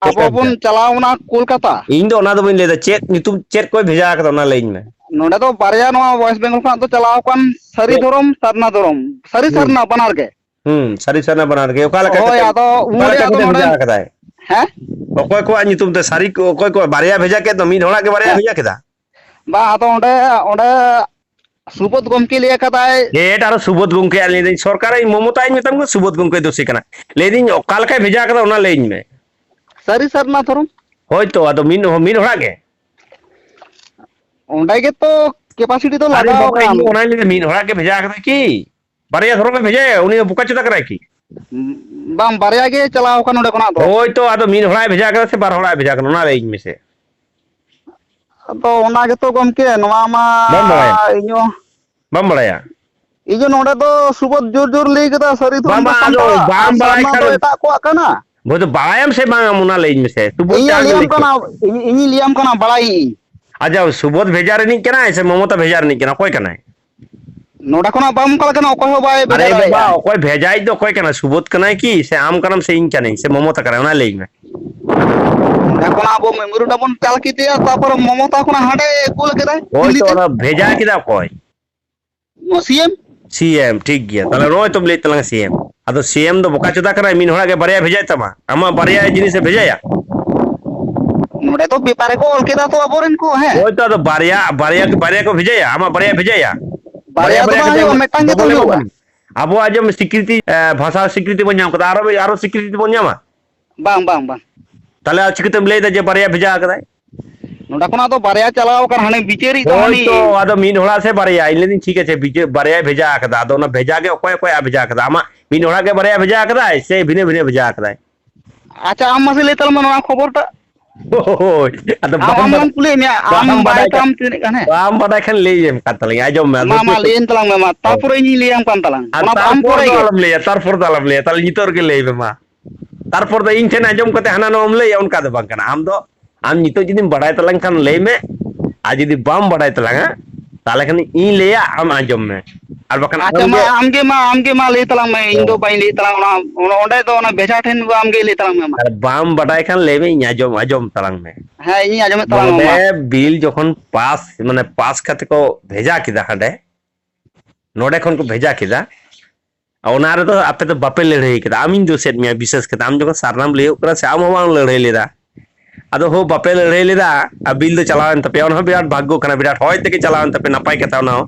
ᱪᱮᱫ ᱟᱵᱚ ᱞᱮᱠᱟᱭ ᱵᱷᱮᱡᱟ? ᱵᱚᱱ ᱪᱟᱞᱟᱣ ᱮᱱᱟ ᱠᱳᱞᱠᱟᱛᱟ᱾ ᱤᱧ ᱫᱚ ᱚᱱᱟ ᱫᱚ ᱵᱟᱹᱧ ᱞᱟᱹᱭᱫᱟ, ᱪᱮᱫ ᱧᱩᱛᱩᱢ, ᱪᱮᱫ ᱠᱚᱭ ᱵᱷᱮᱡᱟ ᱟᱠᱟᱫᱟ ᱚᱱᱟ ᱞᱟᱹᱭᱟᱹᱧ ᱢᱮ᱾ ᱱᱚᱰᱮ ᱫᱚ ᱵᱟᱨᱭᱟ ᱱᱚᱣᱟ ᱣᱮᱥᱴ ᱵᱮᱝᱜᱚᱞ ᱠᱷᱚᱱᱟᱜ ᱫᱚ ᱪᱟᱞᱟᱣ ᱟᱠᱟᱱ ᱥᱟᱹᱨᱤ ᱪᱮᱫ? ᱫᱷᱚᱨᱚᱢ, ᱥᱟᱨᱱᱟ ᱫᱷᱚᱨᱚᱢ, ᱥᱟᱹᱨᱤ ᱦᱩᱸ᱾ ᱥᱟᱨᱱᱟ ᱵᱟᱱᱟᱨ ᱜᱮ᱾ ᱦᱩᱸ, ᱥᱟᱹᱨᱤ ᱥᱟᱨᱱᱟ ᱵᱟᱱᱟᱨ ᱜᱮ᱾ ᱚᱠᱟ ᱞᱮᱠᱟ ᱦᱳᱭ, ᱠᱟᱛᱮ, ᱟᱫᱚ ᱚᱠᱟ ᱩᱱᱨᱮ ᱞᱮᱠᱟ ᱟᱫᱚ ᱠᱟᱛᱮ ᱱᱚᱰᱮ, ᱵᱷᱮᱡᱟ ᱟᱠᱟᱫᱟᱭ? ᱦᱮᱸ? ᱚᱠᱚᱭ ᱠᱚᱣᱟᱜ ᱧᱩᱛᱩᱢ ᱛᱮ ᱥᱟᱹᱨᱤ ᱠᱚ, ᱚᱠᱚᱭ ᱠᱚᱣᱟᱜ ᱵᱟᱨᱭᱟ ᱵᱷᱮᱡᱟ ᱠᱮᱫ ᱫᱚ, ᱢᱤᱫ ᱦᱚᱲᱟᱜ ᱜᱮ ᱵᱟᱨᱭᱟ ᱦᱮᱸ᱾ ᱵᱷᱮᱡᱟ ᱠᱮᱫᱟ? ᱵᱟᱝ, ᱟᱫᱚ ᱚᱸᱰᱮ, ᱚᱸᱰᱮ ᱥᱩᱵᱳᱫᱷ ᱜᱚᱢᱠᱮ ᱞᱟᱹᱭ ᱟᱠᱟᱫᱟᱭ᱾ ᱪᱮᱫ ᱟᱨᱚ ᱥᱩᱵᱳᱫᱷ ᱜᱚᱢᱠᱮ? ᱟᱨ ᱞᱟᱹᱭᱫᱟᱹᱧ ᱥᱚᱨᱠᱟᱨ ᱤᱧ ᱢᱚᱢᱚᱛᱟᱧ ᱢᱮᱛᱟᱢ ᱠᱟᱱᱟ, ᱥᱩᱵᱳᱫᱷ ᱜᱚᱢᱠᱮ ᱫᱳᱥᱤ ᱠᱟᱱᱟ᱾ ᱞᱟᱹᱭᱫᱟᱹᱧ ᱚᱠᱟ ᱞᱮᱠᱟᱭ ᱵᱷᱮᱡᱟ ᱠᱟᱫᱟ ᱚᱱᱟ ᱞᱟᱹᱭᱟᱹᱧ ᱢᱮ᱾ ᱥᱟᱹᱨᱤ ᱥᱟᱨᱱᱟ ᱫᱷᱚᱨᱚᱢ᱾ ᱦᱳᱭ ᱛᱚ, ᱟᱫᱚ ᱢᱤᱫ ᱦᱚ-, ᱢᱤᱫ ᱦᱚᱲᱟᱜ ᱜᱮ? ᱚᱸᱰᱮ ᱜᱮᱛᱚ capacity ᱫᱚ ᱟᱨᱮ ᱞᱟᱜᱟᱣ ᱵᱟᱵᱟ, ᱤᱧ ᱟᱠᱟᱱ᱾ ᱚᱱᱟᱧ ᱞᱟᱹᱭᱫᱟ, ᱢᱤᱫ ᱦᱚᱲᱟᱜ ᱜᱮ ᱵᱷᱮᱡᱟ ᱠᱟᱫᱟ ᱠᱤ? ᱵᱟᱨᱭᱟ ᱫᱷᱚᱨᱚᱢᱮ ᱵᱷᱮᱡᱟᱭᱟ, ᱩᱱᱤ ᱫᱚ ᱵᱚᱠᱟ ᱪᱳᱫᱟ ᱠᱟᱱᱟᱭ ᱠᱤ? ᱵᱟᱝ, ᱵᱟᱨᱭᱟ ᱜᱮ ᱪᱟᱞᱟᱣ ᱟᱠᱟᱱ ᱱᱚᱸᱰᱮ ᱠᱷᱚᱱᱟᱜ ᱫᱚ᱾ ᱦᱳᱭ ᱛᱚ, ᱟᱫᱚ ᱢᱤᱫ ᱦᱚᱲᱟᱜ ᱮ ᱵᱷᱮᱡᱟ ᱠᱟᱫᱟ ᱥᱮ ᱵᱟᱨ ᱦᱚᱲᱟᱜ ᱮ ᱵᱷᱮᱡᱟ ᱠᱟᱫᱟ, ᱚᱱᱟ ᱞᱟᱹᱭᱟᱹᱧ ᱢᱮᱥᱮ᱾ ᱟᱫᱚ ᱚᱱᱟ ᱜᱮᱛᱚ ᱜᱚᱢᱠᱮ, ᱱᱚᱣᱟ ᱢᱟ ᱵᱟᱢ ᱵᱟᱲᱟᱭᱟ? ᱤᱧ ᱦᱚᱸ ᱵᱟᱢ ᱵᱟᱲᱟᱭᱟ? ᱤᱧ ᱦᱚᱸ ᱱᱚᱸᱰᱮ ᱫᱚ ᱥᱩᱵᱳᱫᱷ ᱡᱳᱨ ᱡᱳᱨ ᱞᱟᱹᱭ ᱠᱮᱫᱟ, ᱥᱟᱹᱨᱤ ᱫᱷᱚᱨᱚᱢ ᱵᱟᱝ, ᱫᱚ ᱵᱟᱝ, ᱟᱫᱚ ᱥᱟᱱᱛᱟᱲᱟᱜ ᱟᱨ ᱵᱟᱢ ᱵᱟᱲᱟᱭ ᱥᱟᱨᱱᱟ ᱠᱷᱟᱱ ᱫᱚ ᱮᱴᱟᱜ ᱠᱚᱣᱟᱜ ᱠᱟᱱᱟ᱾ ᱵᱚᱭᱦᱟ ᱫᱚ ᱵᱟᱲᱟᱭᱟᱢ ᱥᱮ ᱵᱟᱝ ᱚᱱᱟ ᱞᱟᱹᱭᱟᱹᱧ ᱢᱮᱥᱮ᱾ ᱥᱩᱵᱳᱫᱷ ᱤᱧ ᱪᱟᱞ ᱞᱟᱹᱭᱟᱢ ᱞᱟᱹᱭ ᱠᱟᱱᱟ, ᱤᱧ, ᱤᱧᱤᱧ ᱞᱟᱹᱭᱟᱢ ᱠᱟᱱᱟ, ᱵᱟᱲᱟᱭᱟᱹᱧ᱾ ᱟᱪᱪᱷᱟ, ᱥᱩᱵᱳᱫᱷ ᱵᱷᱮᱡᱟ ᱨᱤᱱᱤᱡ ᱠᱟᱱᱟᱭ ᱥᱮ ᱢᱚᱢᱚᱛᱟ ᱵᱷᱮᱡᱟ ᱨᱤᱱᱤᱡ ᱠᱟᱱᱟ? ᱚᱠᱚᱭ ᱠᱟᱱᱟᱭ? ᱱᱚᱰᱮ ᱠᱷᱚᱱᱟᱜ ᱵᱟᱢ ᱚᱠᱟ ᱞᱮᱠᱟᱱᱟ, ᱚᱠᱚᱭ ᱦᱚᱸ ᱵᱟᱭ ᱵᱷᱮᱡᱟ ᱟᱨᱮ ᱵᱟᱵᱟ, ᱫᱟᱲᱮᱭᱟᱜᱼᱟ᱾ ᱚᱠᱚᱭ ᱵᱷᱮᱡᱟᱭᱤᱡ ᱫᱚ ᱚᱠᱚᱭ ᱠᱟᱱᱟᱭ? ᱥᱩᱵᱳᱫᱷ ᱠᱟᱱᱟᱭ ᱠᱤ ᱥᱮ ᱟᱢ ᱠᱟᱱᱟᱢ ᱥᱮ ᱤᱧ ᱠᱟᱹᱱᱟᱹᱧ ᱥᱮ ᱢᱚᱢᱚᱛᱟ ᱠᱟᱱᱟᱭ? ᱚᱱᱟ ᱞᱟᱹᱭᱟᱹᱧ ᱢᱮ᱾ ᱱᱚᱰᱮ ᱠᱷᱚᱱᱟᱜ ᱟᱵᱚ ᱢᱮᱢᱳᱨᱮᱱᱰᱟᱢ ᱵᱚᱱ ᱪᱟᱞ ᱠᱮᱫᱮᱭᱟ, ᱛᱟᱨᱯᱚᱨ ᱢᱚᱢᱚᱛᱟ ᱠᱷᱚᱱᱟᱜ ᱦᱟᱸᱰᱮ ᱠᱩᱞ ᱠᱮᱫᱟᱭ ᱦᱳᱭ ᱫᱤᱞᱞᱤ ᱛᱚ, ᱛᱮ᱾ ᱚᱱᱟ ᱵᱷᱮᱡᱟ ᱠᱮᱫᱟ ᱚᱠᱚᱭ? ᱱᱚᱣᱟ ᱥᱤ ᱮᱢ᱾ ᱥᱤ ᱮᱢ, ᱴᱷᱤᱠ ᱜᱮᱭᱟ᱾ ᱛᱟᱦᱞᱮ ᱱᱚᱜᱼᱚᱭ ᱛᱚᱢ ᱞᱟᱹᱭᱮᱫ ᱛᱟᱞᱟᱝ ᱥᱤ ᱮᱢ᱾ ᱟᱫᱚ ᱥᱤ ᱮᱢ ᱫᱚ ᱵᱚᱠᱟ ᱪᱳᱫᱟ ᱠᱟᱱᱟᱭ, ᱢᱤᱫ ᱦᱚᱲᱟᱜ ᱜᱮ ᱵᱟᱨᱭᱟ ᱵᱷᱮᱡᱟᱭ ᱛᱟᱢᱟ? ᱟᱢᱟᱜ ᱵᱟᱨᱭᱟ ᱡᱤᱱᱤᱥᱮ ᱵᱷᱮᱡᱟᱭᱟ? ᱱᱚᱰᱮ ᱫᱚ ᱯᱮᱯᱟᱨ ᱨᱮᱠᱚ ᱚᱞ ᱠᱮᱫᱟ ᱛᱚ ᱟᱵᱚᱨᱮᱱ ᱠᱚ, ᱦᱮᱸ᱾ ᱦᱳᱭ ᱛᱚ, ᱟᱫᱚ ᱵᱟᱨᱭᱟ, ᱵᱟᱨᱭᱟ, ᱵᱟᱨᱭᱟ ᱠᱚ ᱵᱷᱮᱡᱟᱭᱟ, ᱟᱢᱟᱜ ᱵᱟᱨᱭᱟ ᱵᱷᱮᱡᱟᱭᱟ? ᱵᱟᱨᱭᱟ ᱵᱟᱨᱭᱟ ᱫᱚ ᱵᱟᱨᱭᱟ ᱵᱟᱝ ᱠᱟᱛᱮ ᱦᱩᱭᱩᱜᱼᱟ, ᱟᱢ ᱢᱤᱫᱴᱟᱝ ᱜᱮᱛᱚ ᱰᱚᱵᱚᱞ ᱮ ᱦᱩᱭᱩᱜᱼᱟ᱾ ᱵᱟᱹᱱᱩᱜ? ᱟᱵᱚᱣᱟᱜ ᱡᱮᱢᱚᱱ ᱥᱤᱠᱨᱤᱛᱤ, ᱮ, ᱵᱷᱟᱥᱟ ᱥᱤᱠᱨᱤᱛᱤ ᱵᱚᱱ ᱧᱟᱢ ᱠᱟᱫᱟ, ᱟᱨᱚ, ᱟᱨᱚ ᱥᱤᱠᱨᱤᱛᱤ ᱵᱚᱱ ᱧᱟᱢᱟ? ᱵᱟᱝ, ᱵᱟᱝ, ᱵᱟᱝ᱾ ᱛᱟᱦᱞᱮ ᱟᱨ ᱪᱤᱠᱟᱹᱛᱮᱢ ᱞᱟᱹᱭᱫᱟ ᱡᱮ ᱵᱟᱨᱭᱟ ᱵᱷᱮᱡᱟ ᱟᱠᱟᱫᱟᱭ? ᱱᱚᱰᱮ ᱠᱷᱚᱱᱟᱜ ᱫᱚ ᱵᱟᱨᱭᱟ ᱪᱟᱞᱟᱣ ᱟᱠᱟᱱ, ᱦᱟᱱᱮ ᱵᱤᱪᱟᱹᱨᱤᱡ ᱫᱚ ᱦᱳᱭ ᱦᱟᱹᱱᱤ᱾ ᱛᱚ, ᱟᱫᱚ ᱢᱤᱫ ᱦᱚᱲᱟᱜ ᱥᱮ ᱵᱟᱨᱭᱟ? ᱤᱧ ᱞᱟᱹᱭᱫᱟᱹᱧ ᱴᱷᱤᱠ ᱟᱪᱷᱮ, ᱵᱤᱪᱟᱹ-, ᱵᱟᱨᱭᱟᱭ ᱵᱷᱮᱡᱟ ᱟᱠᱟᱫᱟ, ᱟᱫᱚ ᱚᱱᱟ ᱵᱷᱮᱡᱟ ᱜᱮ ᱚᱠᱚᱭ ᱚᱠᱚᱭᱟᱜ ᱵᱷᱮᱡᱟ ᱟᱠᱟᱫᱟ? ᱟᱢᱟᱜ ᱢᱤᱫ ᱦᱚᱲᱟᱜ ᱜᱮ ᱵᱟᱨᱭᱟ ᱵᱷᱮᱡᱟ ᱟᱠᱟᱫᱟᱭ ᱥᱮ ᱵᱷᱤᱱᱟᱹ ᱵᱷᱤᱱᱟᱹ ᱵᱷᱮᱡᱟ ᱟᱠᱟᱫᱟᱭ? ᱟᱪᱪᱷᱟ, ᱟᱢ ᱢᱟᱥᱮ ᱞᱟᱹᱭ ᱛᱟᱞᱟᱝ ᱢᱮ ᱱᱚᱣᱟ ᱠᱷᱚᱵᱚᱨ ᱴᱟᱜ᱾ ᱦᱳᱭ, ᱟᱫᱚ ᱟᱢ, ᱵᱟᱢ ᱟᱢ ᱵᱟᱰᱟᱭ, ᱢᱟᱢ ᱠᱩᱞᱤᱭᱮᱫ ᱢᱮᱭᱟ, ᱟᱢ ᱵᱟᱢ ᱵᱟᱭ ᱵᱟᱰᱟᱭ ᱠᱷᱟᱱ, ᱛᱟᱢ ᱛᱤᱱᱟᱹᱜ ᱜᱟᱱ, ᱦᱮᱸ? ᱵᱟᱢ ᱵᱟᱰᱟᱭ ᱠᱷᱟᱱ ᱞᱟᱹᱭᱟᱢ ᱠᱟᱱ ᱛᱟᱞᱟᱝ, ᱟᱸᱡᱚᱢ ᱢᱮ, ᱟᱫᱚ ᱢᱟ, ᱢᱟ, ᱛᱤᱥ ᱞᱟᱹᱭᱟᱹᱧ ᱛᱟᱞᱟᱝ ᱢᱮ, ᱢᱟ, ᱦᱳᱭ᱾ ᱛᱟᱨᱯᱚᱨᱮ ᱤᱧᱤᱧ ᱞᱟᱹᱭᱟᱢ ᱠᱟᱱ ᱛᱟᱞᱟᱝ, ᱟᱨ ᱚᱱᱟ ᱫᱚ ᱟᱢ ᱛᱟᱨᱯᱚᱨ ᱯᱚᱨᱮ ᱫᱚ ᱜᱮ᱾ ᱟᱞᱚᱢ ᱞᱟᱹᱭᱟ, ᱛᱟᱨᱯᱚᱨ ᱫᱚ ᱟᱞᱚᱢ ᱞᱟᱹᱭᱟ, ᱛᱟᱦᱞᱮ ᱱᱤᱛᱚᱜ ᱨᱮᱜᱮ ᱞᱟᱹᱭ ᱢᱮ ᱢᱟ᱾ ᱛᱟᱨᱯᱚᱨ ᱫᱚ ᱤᱧ ᱴᱷᱮᱱ ᱟᱸᱡᱚᱢ ᱠᱟᱛᱮ ᱦᱟᱱᱟ ᱱᱚᱣᱟᱢ ᱞᱟᱹᱭᱟ, ᱚᱱᱠᱟ ᱫᱚ ᱵᱟᱝ ᱠᱟᱱᱟ᱾ ᱟᱢ ᱫᱚ, ᱟᱢ ᱱᱤᱛᱚᱜ ᱡᱩᱫᱤᱢ ᱵᱟᱰᱟᱭ ᱛᱟᱞᱟᱝ ᱠᱷᱟᱱ ᱞᱟᱹᱭ ᱢᱮ, ᱟᱨ ᱡᱩᱫᱤ ᱵᱟᱢ ᱵᱟᱰᱟᱭ ᱛᱟᱞᱟᱝᱟ, ᱛᱟᱦᱞᱮ ᱠᱷᱟᱱ ᱤᱧ ᱞᱟᱹᱭᱟ, ᱟᱢ ᱟᱸᱡᱚᱢ ᱢᱮ᱾ ᱟᱨ ᱵᱟᱠᱷᱟᱱ ᱟᱪᱪᱷᱟ, ᱟᱢ ᱢᱟ, ᱜᱮ ᱟᱢ ᱜᱮ ᱢᱟ, ᱟᱢ ᱜᱮ ᱢᱟ ᱞᱟᱹᱭ ᱛᱟᱞᱟᱝ ᱢᱮ, ᱤᱧ ᱫᱚ ᱦᱳᱭ᱾ ᱵᱟᱹᱧ ᱞᱟᱹᱭ ᱛᱟᱞᱟᱝ, ᱚᱱᱟ, ᱚᱱᱟ, ᱚᱸᱰᱮ ᱫᱚ ᱚᱱᱟ ᱵᱷᱮᱡᱟ ᱴᱷᱮᱱ ᱫᱚ ᱟᱢ ᱜᱮ ᱞᱟᱹᱭ ᱛᱟᱞᱟᱝ ᱢᱮ ᱢᱟ᱾ ᱟᱨ ᱵᱟᱢ ᱵᱟᱰᱟᱭ ᱠᱷᱟᱱ ᱞᱟᱹᱭ ᱢᱮ, ᱤᱧ ᱟᱸᱡᱚᱢ, ᱟᱸᱡᱚᱢ ᱛᱟᱞᱟᱝ ᱢᱮ᱾ ᱦᱮᱸ, ᱤᱧᱤᱧ ᱟᱸᱡᱚᱢᱮᱫ ᱛᱟᱞᱟᱝ ᱢᱟ ᱱᱚᱰᱮ ᱢᱟ᱾ ᱵᱤᱞ ᱡᱚᱠᱷᱚᱱ ᱯᱟᱥ, ᱢᱟᱱᱮ, ᱯᱟᱥ ᱠᱟᱛᱮ ᱠᱚ ᱵᱷᱮᱡᱟ ᱠᱮᱫᱟ ᱦᱟᱸᱰᱮ, ᱱᱚᱰᱮ ᱠᱷᱚᱱ ᱠᱚ ᱵᱷᱮᱡᱟ ᱠᱮᱫᱟ, ᱚᱱᱟ ᱨᱮᱫᱚ ᱟᱯᱮ ᱫᱚ ᱵᱟᱯᱮ ᱞᱟᱹᱲᱦᱟᱹᱭ ᱠᱮᱫᱟ᱾ ᱟᱢᱤᱧ ᱫᱳᱥᱮᱫ ᱢᱮᱭᱟ ᱵᱤᱥᱮᱥ ᱠᱟᱛᱮ, ᱟᱢ ᱡᱚᱠᱷᱚᱱ ᱥᱟᱨᱱᱟᱢ ᱞᱟᱹᱭᱚᱜ ᱠᱟᱱᱟ ᱥᱮ, ᱟᱢ ᱦᱚᱸ ᱵᱟᱢ ᱞᱟᱹᱲᱦᱟᱹᱭ ᱞᱮᱫᱟ᱾ ᱟᱫᱚ ᱦᱳ, ᱵᱟᱯᱮ ᱞᱟᱹᱲᱦᱟᱹᱭ ᱞᱮᱫᱟ, ᱟᱨ ᱵᱤᱞ ᱫᱚ ᱪᱟᱞᱟᱣᱮᱱ ᱛᱟᱯᱮᱭᱟ, ᱚᱱᱟ ᱦᱚᱸ ᱵᱤᱨᱟᱴ ᱵᱷᱟᱜᱽᱜᱚ ᱠᱟᱱᱟ, ᱵᱤᱨᱟᱴ ᱦᱚᱭ ᱛᱮᱜᱮ ᱪᱟᱞᱟᱣᱮᱱ ᱛᱟᱯᱮᱭᱟ, ᱱᱟᱯᱟᱭ ᱠᱟᱛᱷᱟ ᱚᱱᱟ ᱦᱚᱸ᱾